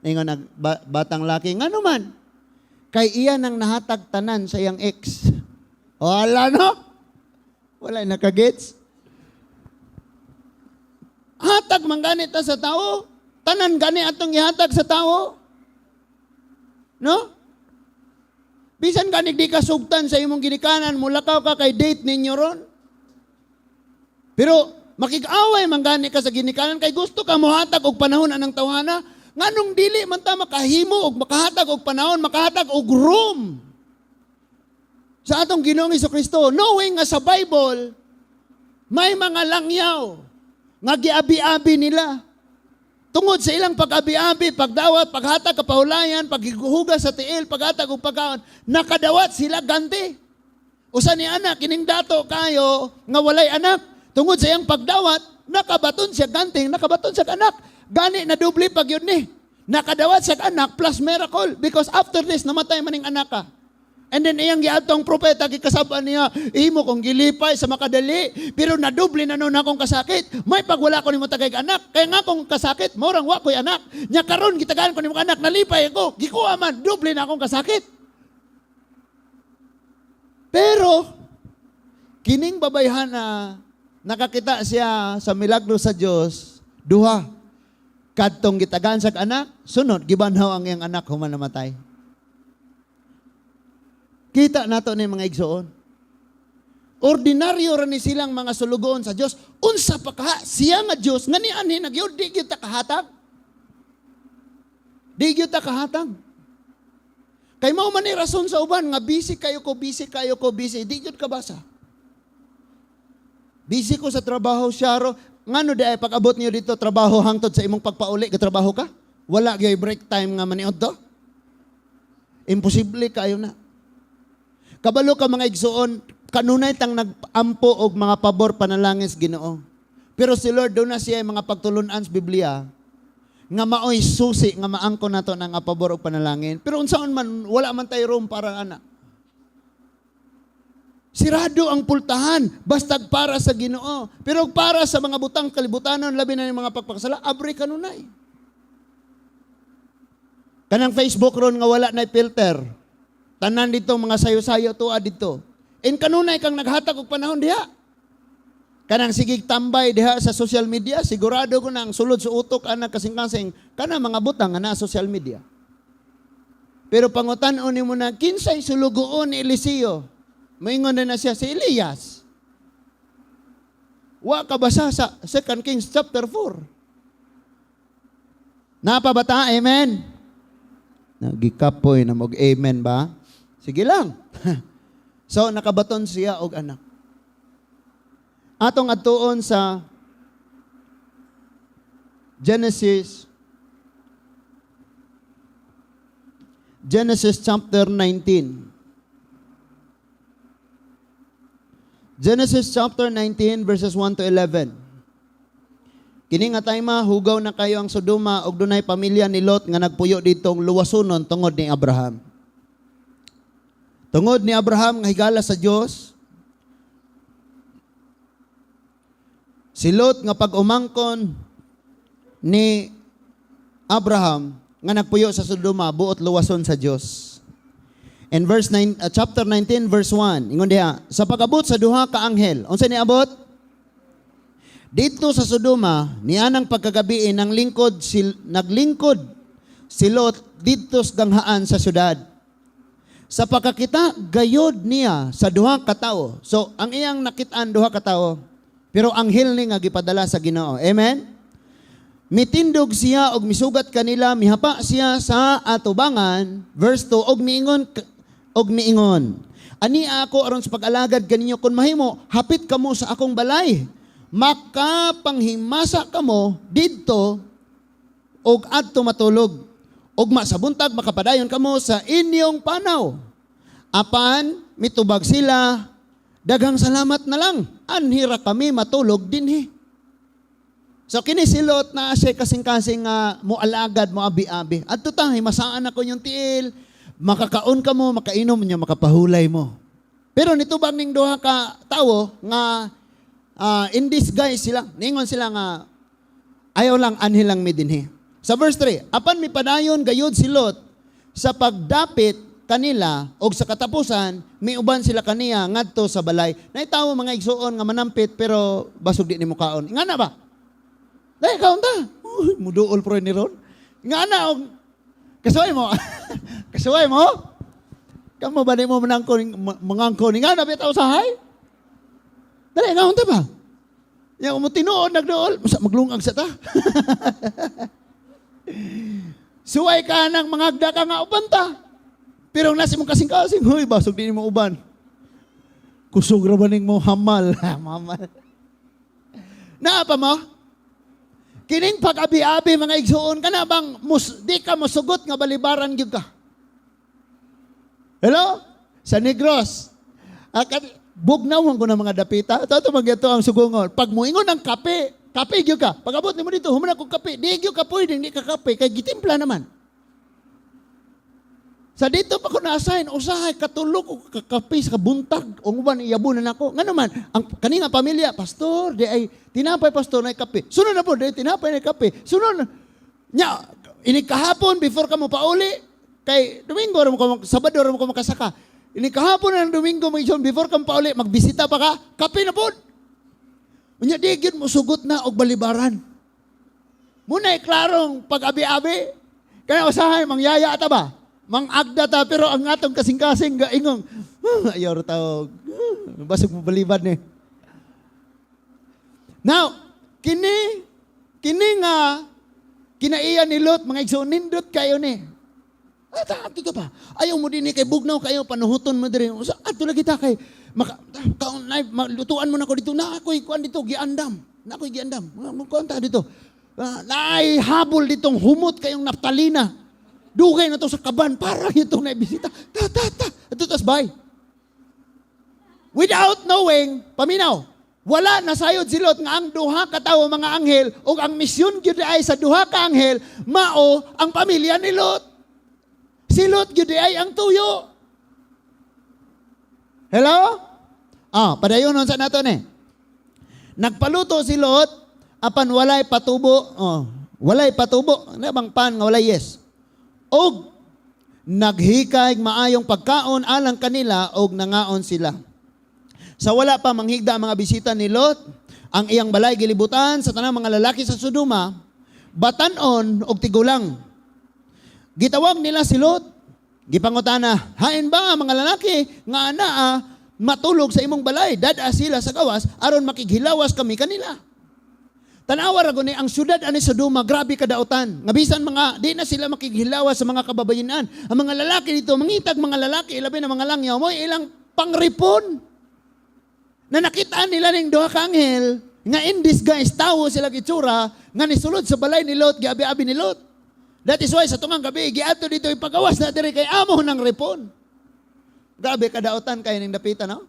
A: Niingon nag batang laki, ngano man? Kay iya nang nahatag tanan sa iyang ex. Wala no? Wala nakagets. Hatag man gani ta sa tao. Tanan gani atong ihatag sa tao. No? Bisan gani di ka sugtan sa imong ginikanan, mulakaw ka kay date ninyo ron. Pero makig-away man gani ka sa ginikanan kay gusto ka mohatag og panahon anang tawhana. Nganong dili man ta makahimo og makahatag og panahon, makahatag og room sa atong Ginoong Kristo, knowing nga sa Bible may mga langyaw nga giabi-abi nila. Tungod sa ilang pag-abi-abi, pagdawat, paghatag kapahulayan, paghugas sa tiil, paghatag og pagkaon, nakadawat sila ganti. Usa ni anak kining dato kayo nga walay anak. Tungod sa iyang pagdawat, nakabaton siya ganting, nakabaton siya anak. Gani na doble pag yun ni. Nakadawat siya anak plus miracle because after this namatay maning anak ka. And then iyang giadto ang propeta gikasab-an niya, imo kong gilipay sa makadali, pero nadoble na nun akong kasakit. May pagwala ko nimo tagay anak, kaya nga akong kasakit, maurang wa ko'y anak. Nya karon gitagaan ko nimo anak, nalipay ako, gikuha man, doble na akong kasakit. Pero kining babayhana, nakakita siya sa milagro sa Dios, Duha. Kadtong gitagaan sa anak, sunod gibanhaw ang iyang anak human namatay. Kita nato ni, mga igsoon. Ordinaryo ra ni silang mga sulugoon sa Dios. Unsa pa kaha siya nga Dios nga nianhi na gyud, di gyud ta kahatag. Di gyud ta kahatag. Kay mao man ni rason sa uban nga busy kayo ko, busy kayo ko, busy, di gyud ka basa. Busy ko sa trabaho, syaro. Ngano di ay pag-abot niyo dito trabaho hangtod sa imong pagpauli, gatrabaho ka? Wala gyud break time nga maniod to? Imposible kayo na. Kabalo ka, mga igsoon, kanunay tang nag-ampo og mga pabor, panalangin sa Ginoo. Pero si Lord duna siya mga pagtulunan sa Biblia nga maoy susi nga maangko nato ng pabor og panalangin. Pero unsaon man, wala man tay room para ana. Sirado ang pultahan, bastag para sa Ginoo. Pero para sa mga butang kalibutanon, labi na yung mga pagpakasala, abre kanunay. Kanang Facebook ron nga wala na filter. Tanan dito mga sayo-sayo tuwa dito. In kanunay kang naghatag og panahon diha. Kanang sigig tambay diha sa social media, sigurado ko na ang sulod sa utok ana kasing-kasing kana mga butang nga naa social media. Pero pangutan-on nimo na, kinsay sulugoon ni Eliseo? Moingon na na siya, si Elias. Wa ka basa sa 2 Kings chapter 4. Napa ba ta? Amen? Nagikapoy na mag amen ba? Sige lang. So nakabaton siya og anak. Atong adtuon sa Genesis chapter 19. Genesis chapter 19 verses 1 to 11. Kini nga time, hugaw na kayo ang Sodoma ug dunay pamilya ni Lot nga nagpuyo ditong luwasunon tungod ni Abraham. Tungod ni Abraham nga higala sa Dios, si Lot nga pag-umangkon ni Abraham nga nagpuyo sa Sodoma buot luwason sa Dios. In verse 9, chapter 19 verse 1, ingon diha, sa pag-abot sa duha ka anghel, unsa niabot? Dito sa Sodoma, nianang pagkagabi ng lingkod si, naglingkod si Lot didto sa ganghaan sa syudad. Sa pagkakita gayod niya sa duha ka tawo. So, ang iyang nakitaan duha ka tawo, pero anghel ni nga gipadala sa Ginoo. Amen? Mitindog siya og misugat kanila, mihapa siya sa atubangan, verse 2, og miingon, "Ani ako aron sa pag-alagad kaninyo. Kung mahimo, hapit kamo sa akong balay. Makapanghimasa kamo didto og adto matulog. Ugma sa buntag makapadayon kamo sa inyong panaw." Apan mitubag sila, "Daghang salamat na lang. Anhira kami matulog dinhi." So kini si Lot na siya kasing-kasing nga mo alagad, mo abi-abi. "Adto ta, himasaan ako yung tiil, makakaon ka mo, makainom niya, makapahulay mo." Pero nitubag ning duha ka tawo nga in disguise sila. Ningon sila nga ayaw lang, anhi lang mi dinhi. Sa verse 3, apan mipadayon gayud si Lot sa pagdapit kanila og sa katapusan miuban sila kaniya ngadto sa balay. Naitawo, mga igsuon, nga manampit pero basog di nimo kaon. Nga na ba? Dai kaon ta. Uy, muduol pro ni ron. Nga na og kasuway mo. Kasuway mo. Kamo ba nimo mangangko ni nga na bitaw sahay? Dali kaon ta ba? Ya mo tinuod nagduol, masa maglungag sa ta. Suway ka nang mangagda ka nga uban ta. Pero nasi mong kasing-kasing, huy, basog din mo uban. Kusog ra ba ning mo hamal? Hamal. Naa pa mo? Kining pag-abi-abi, mga igsuon, kana bang mus, di ka mosugot nga balibaran gyud ka? Hello? Sa Negros. Akat, bugnaw ko na mga dapita. Ito, ito ang sugungon. Pag muingon ng kape, kape gyud ka. Pag abot nimo dito, human ako kape. Di gyud ka pwede, hindi ka kape. Kay gitimpla naman. Sa dito pa ko na-assign, usahay, katulog ko kakape sa buntag. O uban, iyabunan ako. Nga naman, ang kani nga pamilya, "Pastor, di ay, tinapay, pastor, na kape." Sunod na po, di ay tinapay na kape. Sunod na. Nya, ini kahapon, before ka mo pauli, kay Domingo, ra mo ka, Sabado ra mo ka makasaka. Ini kahapon na ng Domingo, mga igsoon, before ka pauli, magbisita pa ka, kape na po. Unya, di gyud mo sugot na og balibaran. Muna klarong pag-abi-abi. Kaya usahay, mangyaya ta ba? Mangagda ta, pero ang atong kasing-kasing, gaingong, "Ah, ayaw ra tawag. Ah, basig mo balibad ni." Now, kini nga, kinaiya ni Lot, mga igsoon, nindot kayo ni. Ah, ta, ato pa. Ayaw mo din kay bugnaw kayo, panuhuton mo diri. Sa ato lagi ta kay maka, kaon na malutuan mo na ko dito. Na ako'y kuan dito, giandam. Na ako'y giandam. Kuan ta dito. Naay habol ditong humot kayong naptalina. Dugay na to sa kaban para itong naibisita. Ta ta ta. Ato tas bay. Without knowing, paminaw, wala nasayod si Lot nga ang duha ka tawo mga anghel ug ang misyon gyud ay sa duha ka anghel mao ang pamilya ni Lot. Si Lot gyud ay ang tuyo. Hello? Ah, padayon sa nato ni. Nagpaluto si Lot apan walay patubo, oh, walay patubo, ano bang pan nga walay yes. Og naghikay maayong pagkaon alang kanila og nangaon sila. Sa wala pa manghigda ang mga bisita ni Lot, ang iyang balay gilibutan sa tanang mga lalaki sa Sodoma, batanon og tigulang. Gitawag nila si Lot. Gipangutana, "Hain ba ang mga lalaki nga anaa matulog sa imong balay? Dad-a sila sa gawas aron makighilawas kami kanila." Tanawa ra guni ang syudad ani Sodoma, grabe kadautan. Nga bisan mga di na sila makighilawas sa mga kababayenan. Ang mga lalaki dito mangitag mga lalaki, ilabi na mga langyaw mo ilang pangripon. Na nakita nila ning duha ka anghel nga in disguise, tawo sila gitsura, nga nisulod sa balay ni Lot, giabi-abi ni Lot. That is why sa tungang gabi giadto dito, ipagawas na diri kay amo ng ripon. Grabe kadautan kay ning dapita, no?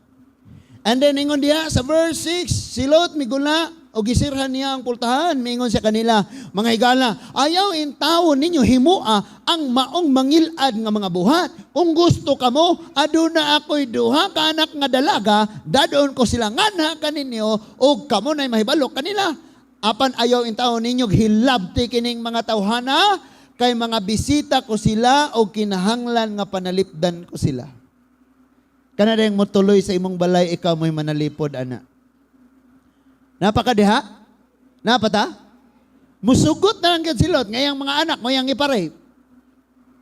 A: And then ingon diha sa verse 6, si Lot migula o gisirhan niya ang pultahan. Mingon siya kanila, "Mga higala, ayaw intawo ninyo himua ang maong mangilad nga mga buhat. Kung gusto kamo, aduna ako'y duha ka anak nga dalaga, dadon ko sila nganha kaninyo, o kamo na'y mahibalo kanila. Apan ayaw intawo ninyo hilabti kining mga tawhana, kay mga bisita ko sila o kinahanglan nga panalipdan ko sila." Kana dayong motuloy sa imong balay, ikaw mo'y manalipod, ana. Napaka diha? Napata? Musugot na lang gyud si Lot ngayang mga anak mo yang ipare.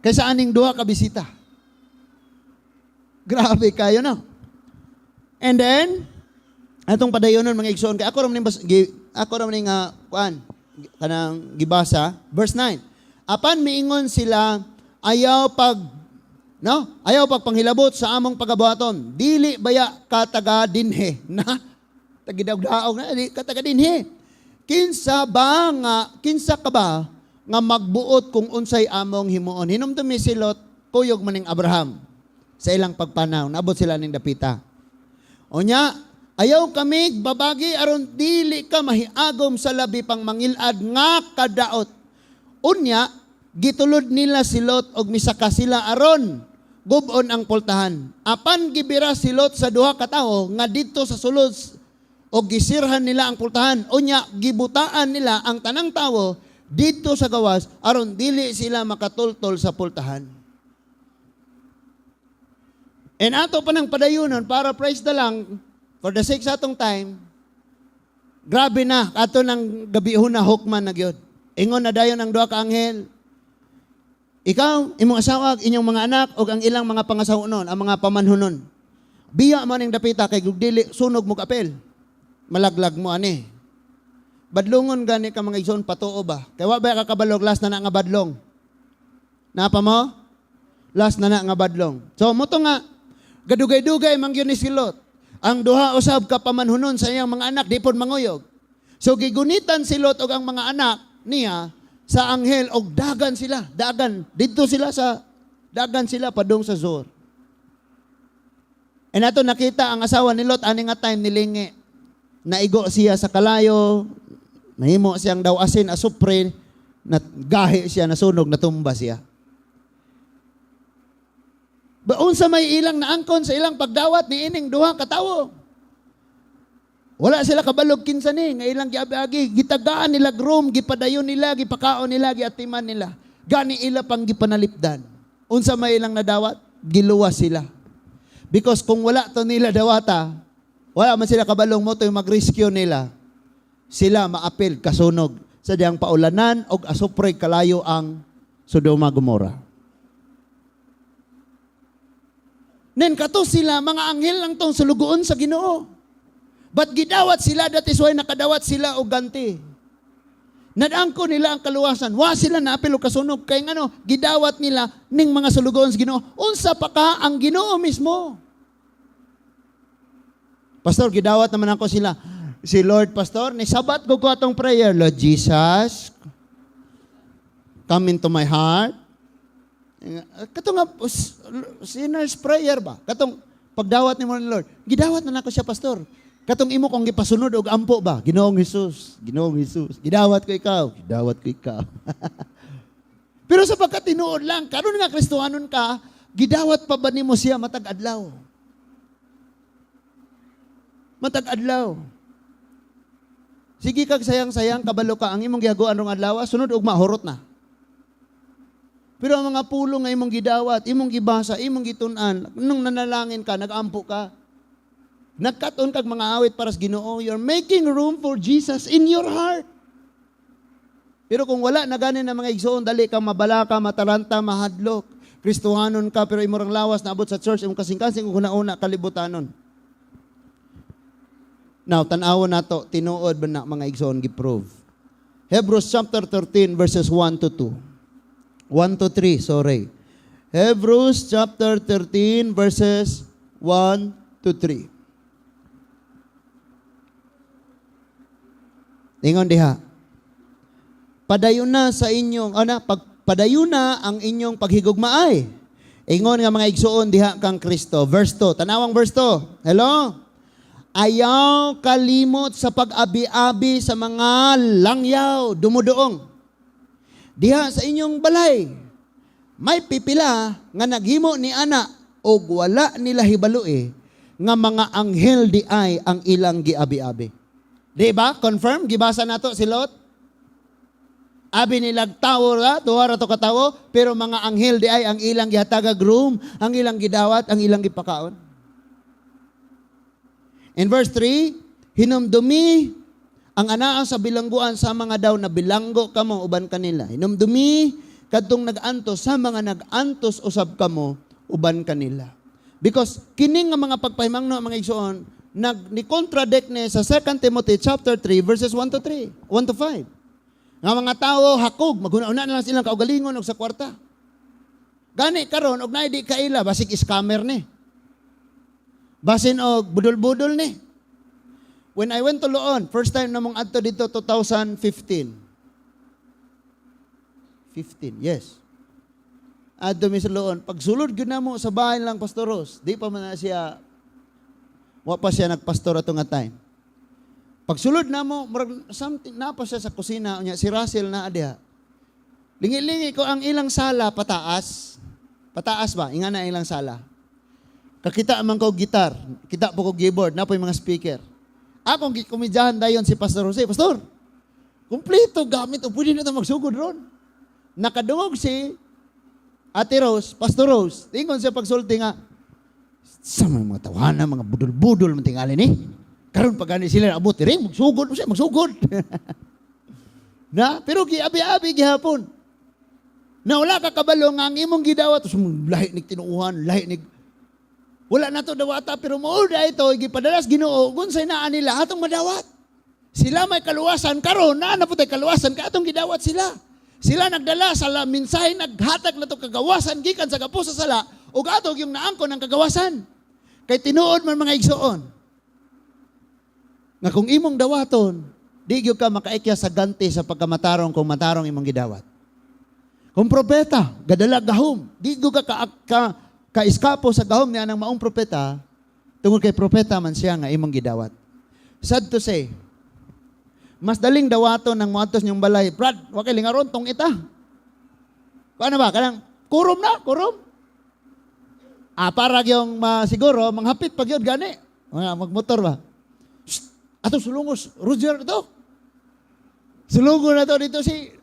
A: Kaysa aning duha ka bisita. Grabe kayo, no? And then atong padayonon, mga igsoon, kay ako ra man ako ra man ning nga kuan kanang gibasa verse 9. Apan miingon sila, "Ayaw pag no? Ayaw pagpanghilabot sa among pagabuhaton. Dili baya ka taga dinhe na tagidawdaog na di ka taga dinhe. Kinsa ka ba nga magbuot kung unsay among himuon?" Hinumdumi si Lot, kuyog maning Abraham sa ilang pagpanaw. Naabot sila ning dapita. Unya, "Ayaw kami babagi aron dili ka mahiagom sa labi pang mangilad nga kadaot." Unya, gitulod nila si Lot og misaka sila aron gubon ang pultahan. Apan gibira si Lot sa duha ka tawo nga didto sa sulod og gisirhan nila ang pultahan. Unya, gibutaan nila ang tanang tawo didto sa gawas aron dili sila makatultol sa pultahan. And ato pa ng padayunon para praise na lang for the sake sa atong time. Grabe na ato ng gabi na, hukman na gyud. Ingon na dayon ang duha ka anghel, "Ikaw, imong asawa, inyong mga anak ug ang ilang mga pangasawonon, ang mga pamanhunon. Biya man ning dapita kay kung dili sunog mo apil. Malaglag mo ani." Badlongon gani ka, mga igsoon, patuo ba? Kay wa ba ka kabalog last na na nga badlong? Napa mo? Last na na nga badlong. So mo to nga gadugay-dugay man gyud ni si Lot. Ang duha usab ka pamanhunon sa iyang mga anak di pod manguyog. So gigunitan si Lot og ang mga anak niya sa anghel og dagan sila, dagan didto sila sa dagan sila padung sa Zoar. And ato nakita ang asawa ni Lot ani nga time nilingi. Naigo siya sa kalayo, nahimo siyang daw asin asupre, na gahi siya, nasunog, natumba siya. Baon sa may ilang naangkon sa ilang pagdawat ni ining duha ka tawo. Wala sila kabalog kinsa ni nga ilang giabi-agi, gitagaan nila room, gipadayon nila, gipakaon nila, giatiman nila. Gani ila pang gipanalipdan. Unsa may ilang nadawat? Giluwas sila. Because kung wala to nila dawata, wala man sila kabalong mo to yung mag-rescue nila. Sila maapil, kasunog. Sa diyang paulanan og asupre kalayo ang Sodoma Gomora. Nen kato sila mga anghel lang tong sulugoon sa Ginoo. But gidawat sila, that is why nakadawat sila og ganti. Nadangko nila ang kaluwasan. Wa sila naapil og kasunog kay ngano gidawat nila ning mga sulugoon sa Ginoo. Unsa pa ka ang Ginoo mismo? Pastor, gidawat naman ako sila. Si Lord, Pastor, ni sabat ko ko atong prayer. Lord Jesus, come into my heart. Kato nga, sinner's prayer ba? Katong pagdawat ni mo ni Lord. Gidawat na nako siya, Pastor. Katong imo kong gipasunod og ampo ba? Ginoong Jesus, Ginoong Jesus. Gidawat ko ikaw, gidawat ko ikaw. Pero sa pagkatinuod lang, karon nga Kristohanon ka, gidawat pa ba nimo siya matag adlaw? Matag adlaw. Sige kag sayang-sayang, kabalo ka, ang imong gihaguan rong adlaw, sunod ugma, hurot na. Pero ang mga pulong nga imong gidawat, imong gibasa, imong gitun-an, nung nanalangin ka, nag-ampo ka, nagkat-on kag mga awit para sa Ginoo, you're making room for Jesus in your heart. Pero kung wala na gani na mga igsoon, dali ka mabalaka, mataranta, mahadlok. Kristohanon ka, pero imong lawas naabot sa church, imong kasing-kasing, kung una kalibutanon. Now, tan-awon nato, tinuod ba na mga igsoon gi-prove? Hebrews chapter 13 verses 1 to 2. 1 to 3, sorry. Hebrews chapter 13 verses 1 to 3. Ingon diha. Padayon na sa inyong ana padayon na ang inyong paghigugmaay. Ingon nga mga igsoon diha kang Kristo. Verse 2. Tanawang verse 2. Hello? Ayaw kalimot sa pag-abi-abi sa mga langyaw, dumudoong. Diha sa inyong balay, may pipila nga naghimo ni ana og wala nila hibaloi nga mga anghel di ay ang ilang giabi-abi. Di ba? Confirm? Gibasa nato si Lot? Abi nilag tawo ra, duha ra to katawo, pero mga anghel di ay ang ilang gihatagag room, ang ilang gidawat, ang ilang gipakaon. In verse 3, hinumdumi ang anaa sa bilangguan sa mga daw na bilanggo kamo uban kanila. Hinumdumi kadtong nag-antos sa mga nag-antos usab kamo uban kanila. Because kini nga mga pagpahimangno mga igsoon nag ni contradict ni sa 2 Timothy chapter 3 verses 1 to 3, 1 to 5. Nga mga tawo hakog maghuna-huna na lang silang kaugalingon og sa kwarta. Gani karon og naay di kaila basig scammer ni. Basin og budol-budol ni. When I went to Loon, first time namong adto dito 2015. 15, yes. Adto mi sa Loon, pagsulod gyud namo sa bahay lang Pastor Rose, di pa man na siya, wa pa siya nagpastor ato nga time. Pagsulod namo, murag something na pa siya sa kusina unya si Russell na diha. Lingi-lingi ko ang ilang sala pataas. Pataas ba? Inga na ilang sala. Kakita man ko gitar, kita po ko keyboard, na po yung mga speaker. Akong gikomedyahan dayon si Pastor Jose, Pastor, kumpleto gamit o pwede na ito magsugod ron. Nakadungog si Ate Rose, Pastor Rose, tingon siya pagsulti nga, sa mga tawana, mga budol-budol man tingali ni. Karon pag gani sila abot ring magsugod siya, magsugod. Na, pero giabi-abi gihapon. Na wala ka kabalo nga ang imong gidawat, lahi ni tinuuhan, lahi ni wala na to dawata pero mao da ito gipadalas Ginoo gunsay naa nila atong madawat. Sila may kaluwasan karon naa na putay kaluwasan kay atong gidawat sila. Sila nagdala sa mensahe naghatag na to kagawasan gikan sa gapos sa sala ug ato yung naangkon ang kagawasan. Kay tinuod man mga igsoon nga kung imong dawaton di gyud ka makaikya sa ganti sa pagkamatarong kung matarong imong gidawat. Kung propeta gadala gahom, di gyud ka ka-iskapo sa gahom niya ng maong propeta, tungod kay propeta man siya nga imong gidawat. Sad to say, mas daling dawaton ng moadtos niyong balay, Brad, wa kay lingaron tong ita. Paano ba? Kanang kurom na, kurom. Ah, para yung siguro manghapit pag yun gani. Mga magmotor ba? Shh, ato sulungos, Roger ito. Sulungo na to dito si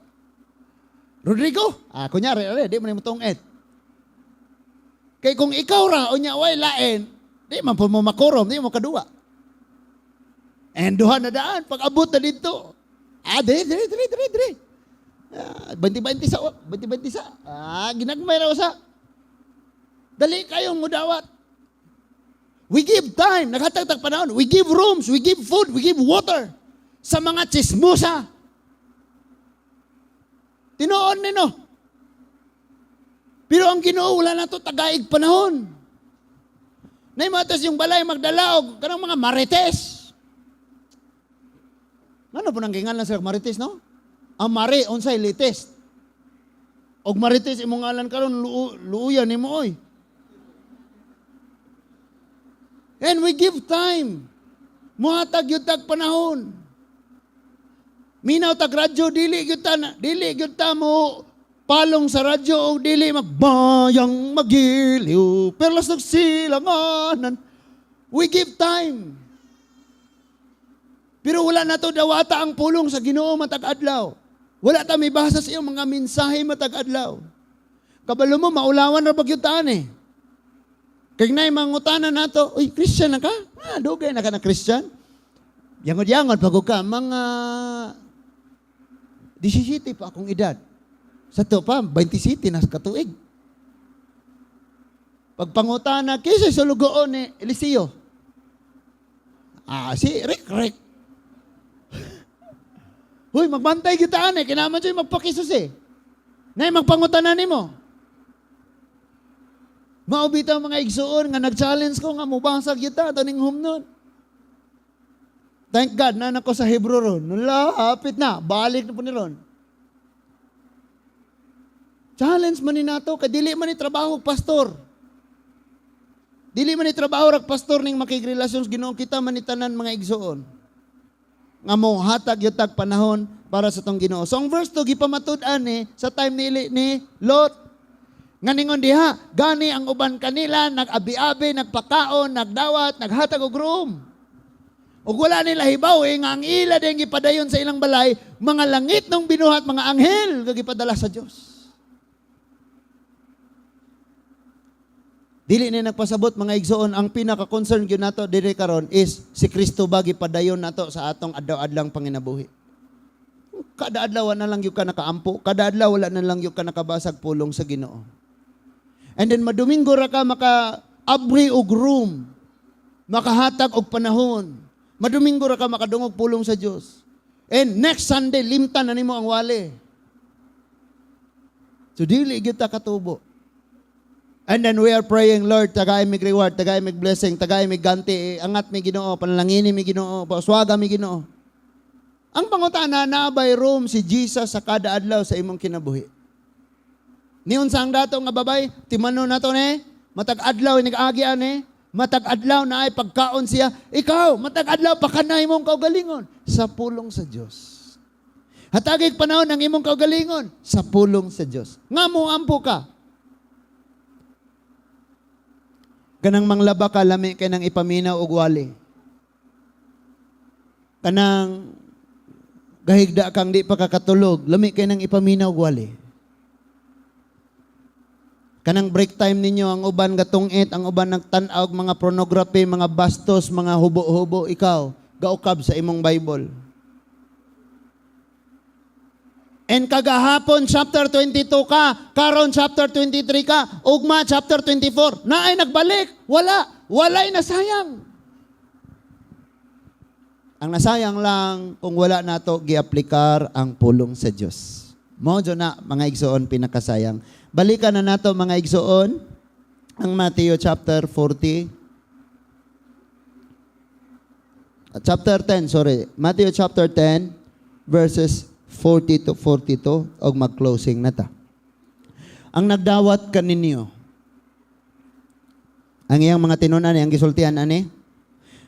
A: Rodrigo. Ah, kunyari, di man mo tong et. Kay kung ikaw ra, unya way lain, di man po mo makurom, di mo kaduwa. And duha na daan, pag abot na dito, Ah, dire, dire, dire, dire, dire. Ah, 20-20 sa, 20-20 sa. Ah, ginagmay raw sa. Dali kayong mudawat. We give time, naghatag tag panahon. We give rooms, we give food, we give water sa mga chismosa. Tinuod nino. Pero ang Ginoo, wala na to tagaig panahon. Naimatas yung balay magdala og kanang mga marites. Ano po nang gingalan sa marites, no? Ang mare, unsay latest. Og marites imong ngalan karon, luuyan nimo oy. And we give time. Muhatag gyud tag panahon. Minaw tag radyo, dili gyud ta na, dili gyud ta mo palong sa radyo og dili magbayang magiliw perlas ng silanganan. We give time. Pero wala na to dawata ang pulong sa Ginoo matag adlaw. Wala ta may basa sa iyong mga mensahe matag adlaw. Kabalo mo, maulawan ra ba gyud taan eh. Kay nay mangutana nato, "Uy, Christian na ka? Ah, dugay na ka na Christian." Yangod-yangod pag ka mga 17 pa akong edad. Sa to pa, 27 na katuig. Pagpangutana, kinsa sulugoon ni Eliseo? Ah, si Rick Rick. Huy, magbantay kita ane, kinaman siya magpakisos eh. Nay, magpangutana nimo. Mao bitaw, mga igsuon, nga nag-challenge ko nga mubasag kita ato ning humnon. Thank God na nako sa Hebrew ron. Nulapit na, balik na po ni ron. Challenge man ni nato kay dili man ni trabaho pastor. Dili man ni trabaho rag pastor ning makigrelasyon sa Ginoo, kita man ni tanan, mga igsuon. Nga mo hatag yutag panahon para sa tong Ginoo. So ang verse 2 gipamatud-an ni sa time ni Lot. Nga ningon diha, gani ang uban kanila nag-abi-abi, nagpakaon, nagdawat, naghatag og room. Ug wala nila hibaw eh, nga ang ila din gipadayon sa ilang balay, mga langit nung binuhat, mga anghel nga gipadala sa Dios. Dili ni nagpasabot, mga igsoon, ang pinaka-concern gyud nato diri karon is si Kristo ba gipadayon nato sa atong adlaw-adlang panginabuhi. Kada adlaw na lang gyud ka nakaampo, kada adlaw wala na lang gyud ka nakabasag pulong sa Ginoo. And then madomingo ra ka maka-abri og room, makahatag og panahon. Madomingo ra ka makadungog pulong sa Dios. And next Sunday limtan na nimo ang wali. So dili gyud ta katubo. And then we are praying, "Lord, tagay mig reward, tagay mig blessing, tagay mig ganti, eh, angat mi Ginoo, panalangini mi Ginoo, paswaga mi Ginoo." Ang pangutana, naa bay room si Jesus sa kada adlaw sa imong kinabuhi? Niyon sa ang dato nga babay, timano na to ne, matag adlaw nag-agi ani, matag adlaw na ay pagkaon siya, ikaw, matag adlaw pakanay mong kaugalingon sa pulong sa Dios. Hatagig panahon ang imong kaugalingon sa pulong sa Dios. Nga mo ampo ka. Kanang manglaba ka, lami kay nang ipaminaw og wali. Kanang gahigda kang di pa kakatulog, lami kay nang ipaminaw og wali. Kanang break time ninyo, ang uban gatungit, ang uban nagtan-aw og mga pornography, mga bastos, mga hubo-hubo, ikaw gaukab sa imong Bible. And kagahapon chapter 22 ka, karon chapter 23 ka, ugma chapter 24, naay nagbalik, wala, walay nasayang. Ang nasayang lang kung wala nato giaplikar ang pulong sa Dios. Mao jud na, mga igsoon, pinakasayang. Balikan na nato, mga igsoon, ang Matthew chapter 40. Chapter 10, sorry. Matthew chapter 10 verses 40 to 42 og mag-closing na ta. Ang nagdawat kaninyo, ang iyang mga tinunan, ang gisultihan ani,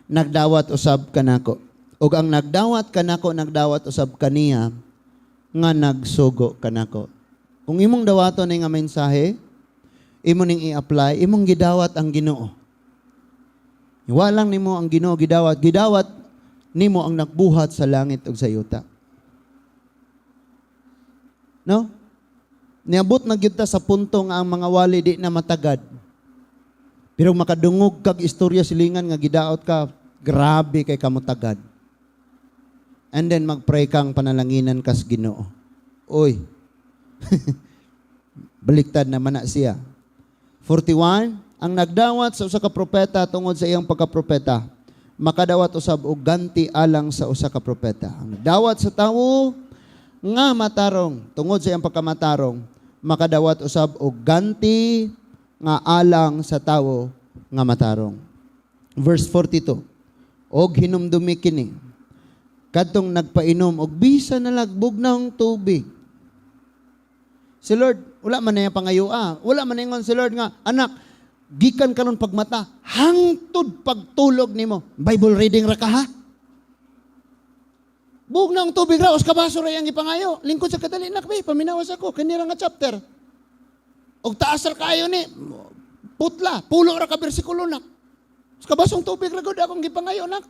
A: nagdawat usab kanako. Ug ang nagdawat kanako, nagdawat usab kaniya nga nagsugo kanako. Kung imong dawaton ni nga mensahe, imo ning i-apply, imong gidawat ang Ginoo. Walang nimo ang Ginoo gidawat, gidawat nimo ang nagbuhat sa langit ug sa yuta. No? Niabot na gyud ta sa punto nga ang mga wali di na matagad. Pero makadungog kag istorya silingan nga gidaot ka, grabe kay kamotagad. And then magpray kang panalanginan kas Ginoo. Oy. Baliktad naman na siya. 41, ang nagdawat sa usa ka propeta tungod sa iyang pagkapropeta, makadawat usab og ganti alang sa usa ka propeta. Ang nagdawat sa tawo nga matarong tungod sa iyang pagkamatarong, makadawat usab og ganti nga alang sa tawo nga matarong. Verse 42. Og hinumdumi kini, kadtong nagpainom og bisan na lang bugnawng tubig. Si Lord, wala man niya pangayoa. Wala man ingon si Lord nga, "Anak, gikan karon pagmata, hangtod pagtulog nimo, Bible reading ra ka ha." Bugnawng tubig ra, usa ka baso ra iyang ipangayo. "Lingkod sa kadali, nak, be, paminawas ako, kini ra nga chapter. Og taas ra kayo ni, putla, pulo ra ka bersikulo, nak. Usa ka basong tubig ra gud akong gipangayo, nak."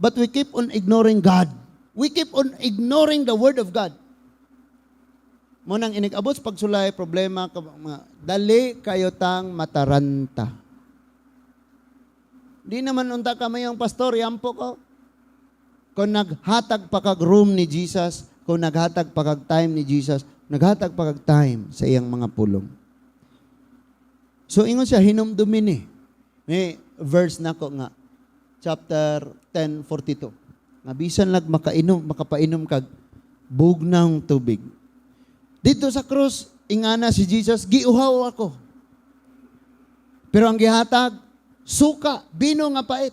A: But we keep on ignoring God. We keep on ignoring the Word of God. Mao nang inig-abot sa pagsulay, problema, mga, dali kayo tang mataranta. Di naman unta ka mayong pastor, yampo ko. Kung naghatag pa kag room ni Jesus, kung naghatag pa kag time ni Jesus, naghatag pa kag time sa iyang mga pulong. So ingon siya, hinumdumi ni. May verse nako nga, chapter 10:42. Nga bisan lag makainom, makapainom kag bugnawng tubig. Dito sa krus, ingana si Jesus, "Giuhaw ako." Pero ang gihatag, suka, bino nga pait.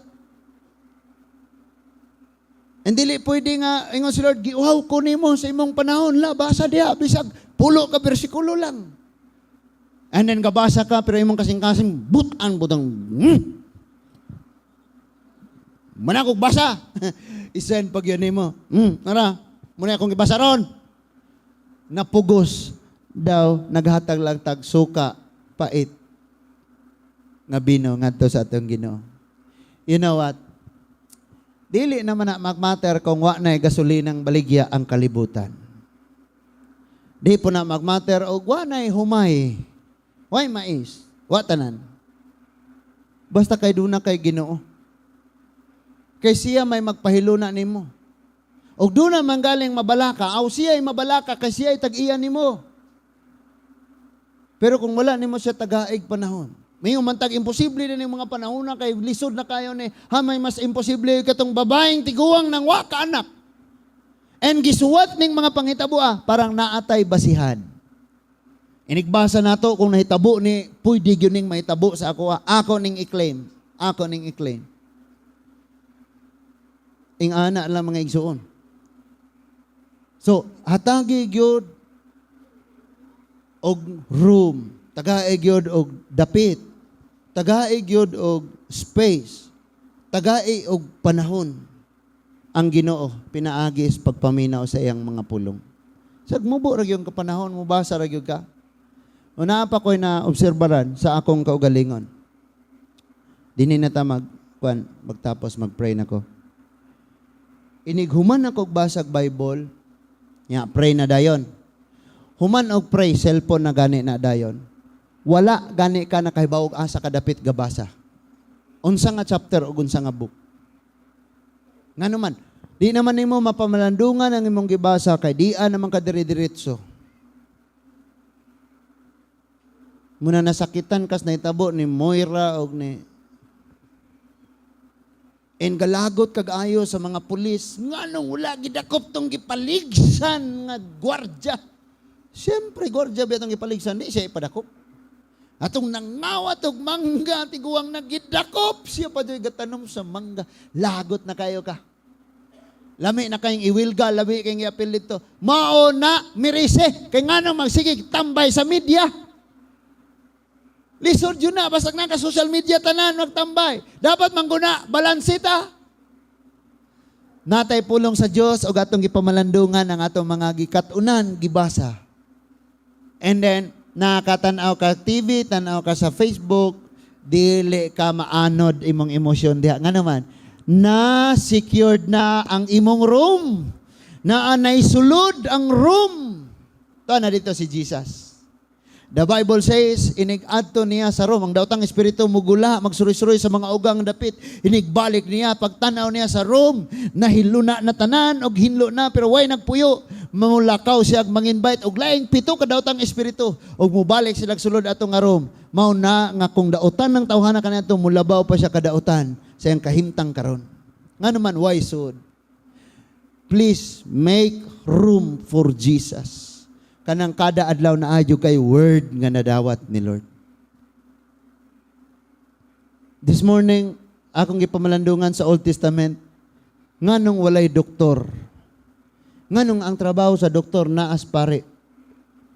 A: Hindi pwede nga, ingon si Lord, "Giuhaw ko nimo sa imong panahon, la, basa diha, bisag pulo ka bersikulo lang." And then gabasa ka, pero imong kasing-kasing, butan, butang, Manakog basa. I-send pag yun nimo. Nara, muna akong gibasa ron. Napugos daw, naghatag lang tag suka, pait, nga bino ngadto sa atong Ginoo. You know what? Dili naman na magmatter kung wa na gasolinang baligya ang kalibutan. Di po na magmatter og wa na humay. Way mais. Wa tanan. Basta kay duna kay Ginoo. Kay siya may magpahiluna nimo. Og duna man galing mabalaka, aw siya ay mabalaka kay siya ay tag-iya nimo. Pero kung wala nimo siya tagaig panahon, may umantag imposible na yung mga panahon na kay lisod na kayo ni hamay, mas imposible katong babaeng tiguang nang wa ka anak. And gisuwat ning mga panghitabo ah, parang naatay basihan. Inigbasa nato kung nahitabo ni, pwede gyud ning mahitabo sa ako ah. Ako ning i-claim. Ako ning i-claim. Ing-ana lang, mga igsuon. So, hatagi gyud og room, tagai gyud og dapit, tagai gyud og space, tagai og panahon ang Ginoo pinaagi sa pagpaminaw sa iyang mga pulong. Sag mubo ra gyud ka panahon, mubasa ra gyud ka. Una pa ko'y na obserbaran sa akong kaugalingon. Dini na ta mag kuan, magtapos magpray nako. Inig human ako og basag Bible, nya pray na dayon. Human og pray, cellphone na gani na dayon. Wala gani ka nakahibaw og asa kadapit gabasa. Unsa nga chapter ug unsa nga book. Ngano man, di naman nimo mapamalandungan ang imong gibasa kay di naman ka dire-diretso. Muna nasakitan kas nahitabo ni Moira og ni En galagot kag ayo sa mga pulis, nganong wala gidakop tong gipaligsan nga gwardya? Siyempre, gwardya ba itong gipaligsan? Di siya ipadakop. Atong nangawat og mangga, tiguang nagidakop, siya pa do'y gatanom sa mangga. Lagot na kayo ka. Lami na kayong iwilga, lami kayong iapil dito. Mao na, mirise. Kay nga magsige tambay sa media. Lisod yun na, basta na ka social media tanan, magtambay. Dapat mangguna, balanse ta. Natay pulong sa Dios o atong gipamalandungan ang atong mga gikatunan, gibasa. And then, nakatanaw ka TV, tanaw ka sa Facebook, dili ka maanod imong emosyon diha. Nga naman, na secured na ang imong room. Na anay sulod ang room. To na dito si Jesus. The Bible says, inig-adto niya sa room. Ang daotang espiritu mugula, magsuroy-suroy sa mga ugang dapit. Inigbalik niya, pagtanaw niya sa room, nahiluna na tanan, og hinlo na, pero way nagpuyo. Mamulakaw siya ag manginvite, og laing pito ka daotang espiritu. Og mubalik sila sulod ato nga room. Mao na nga kung daotan ng tawhana kaniadto, mulabaw pa siya kadaotan sa iyang kahimtang karon. Nga naman, why sud? Please make room for Jesus. Kanang kada adlaw na adyo kay word nga nadawat ni Lord. This morning, akong gipamalandungan sa Old Testament, nganong walay doktor? Nganong ang trabaho sa doktor naas pare?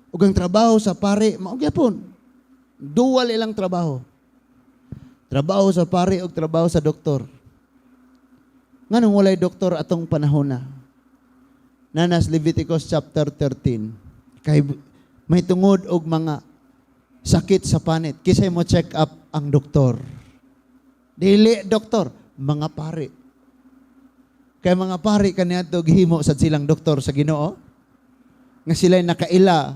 A: Ug ang trabaho sa pare, mao gyapon. Dual ilang trabaho. Trabaho sa pare ug trabaho sa doktor. Nganong walay doktor atong panahon na? Nanas Leviticus chapter 13. Kay may tungod og mga sakit sa panit. Kisay mo check up ang doktor? Dili doktor, mga pare. Kay mga pare kaniadto gihimo sad silang doktor sa Ginoo. Nga sila'y nakaila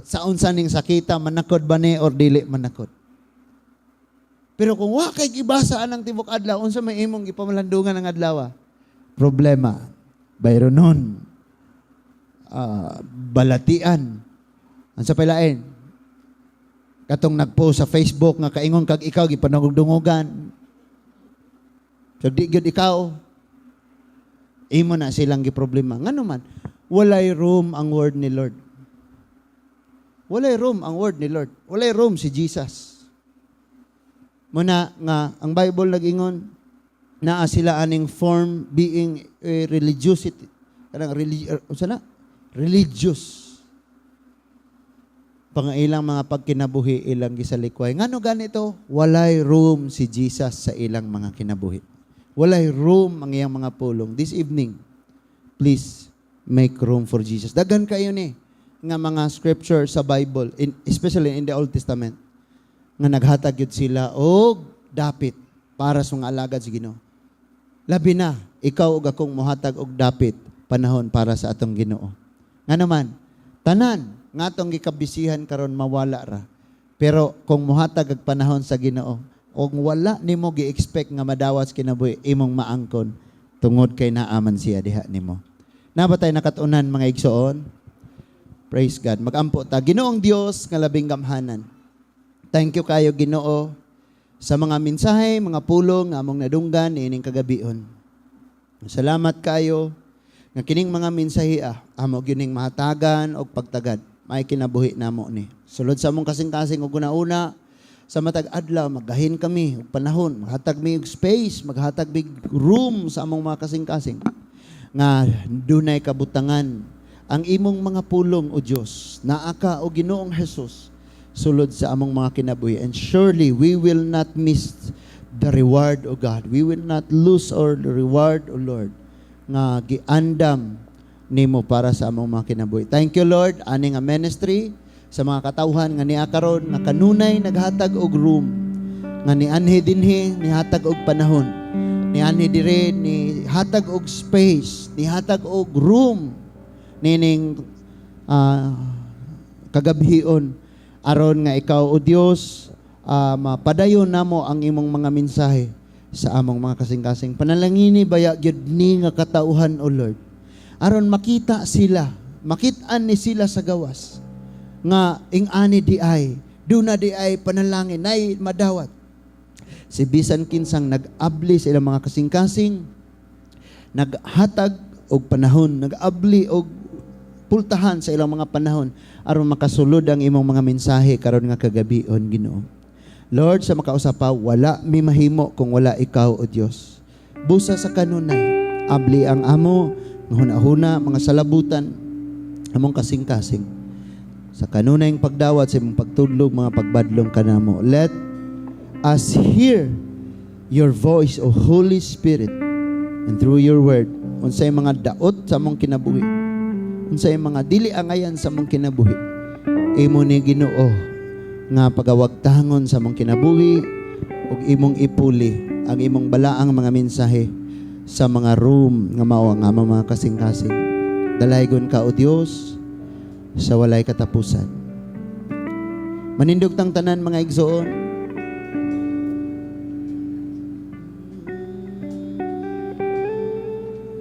A: sa unsa ning sakita, manakod ba ni or dili manakod. Pero kung wa kay gibasa anang tibok adlaw, unsa may imong gipamalandungan ang adlaw? Problema. Bayronon. Balatian. Ang sa pailain, katong nagpost sa Facebook nga kaingon kag ikaw gipanugdungugan. So di gyud ikaw. Imo na silang giproblema. Ngano man, walay room ang word ni Lord. Walay room ang word ni Lord. Walay room si Jesus. Muna nga ang Bible nag-ingon naa sila aning form being a religiosity. Kanang unsa na? Religious. Pangailang mga pagkinabuhi ilang gisalikway. Ngano ganito? Walay room si Jesus sa ilang mga kinabuhi. Walay room ang iyang mga pulong. This evening, please make room for Jesus. Daghan kayo ni nga mga scripture sa Bible, especially in the Old Testament, nga naghatag yun sila og dapit para sa mga alagad sa Ginoo. Labi na, ikaw og akong mohatag og dapit panahon para sa atong Ginoo. Nga naman, tanan nga atong gikabisihan karon mawala ra. Pero kung mohatag og panahon sa Ginoo, kung wala nimo gi-expect nga madawat sa kinabuhi, imong maangkon tungod kay naaman siya diha nimo. Naa ba tay nakatunan, mga igsoon? Praise God. Magampo ta. Ginoong Dios nga labing gamhanan. Thank you kayo, Ginoo, sa mga mensahe, mga pulong nga among nadunggan niining kagabihon. Salamat kayo nga kining mga mensahe amo gyud ning mahatagan og pagtagad. May kinabuhi namo ni. Sulod sa among kasing-kasing ug una-una sa matag adlaw magahin kami og panahon, maghatag mi og space, maghatag mi room sa among mga kasing-kasing nga dunay kabutangan ang imong mga pulong, o Dios. Naa ka, o Ginoong Jesus, sulod sa among mga kinabuhi, and surely we will not miss the reward, O God. We will not lose our reward, O Lord, nga giandam nimo para sa among mga kinabuhi. Thank you, Lord, ani nga ministry sa mga katawhan nga niya karon nga kanunay naghatag og room, nga nianhi dinhi nihatag og panahon, nianhi dire ni hatag og space, nihatag og room nining kagabhion aron nga ikaw, O Dios, mapadayon namo ang imong mga mensahe sa among mga kasing-kasing. Panalangini baya gyud ni nga katauhan, O Lord, aron makita sila, makit-an ni sila sa gawas nga ing-ani di ay duna di ay panalangin nay madawat si bisan kinsang nag-abli sa ilang mga kasing-kasing, naghatag og panahon, nag-abli og pultahan sa ilang mga panahon aron makasulod ang imong mga mensahe karon nga kagabion, Ginoo. Lord, sa makausa pa, wala mi mahimo kung wala ikaw, O Dios. Busa sa kanunay, abli ang amo nga hunahuna, mga salabutan, among kasing-kasing. Sa kanunayng pagdawat sa imong pagtudlog, mga pagbadlong kanamo. Let us hear your voice, O Holy Spirit, and through your word, unsay mga daot sa among kinabuhi, unsay mga dili angayan sa among kinabuhi, imo ni, Ginoo, nga pagawagtangon sa among kinabuhi ug imong ipuli ang imong balaang mga mensahe sa mga room nga mao ang among mga kasing-kasing. Dalaygon ka, O Dios, sa walay katapusan. Manindog tang tanan, mga igsoon.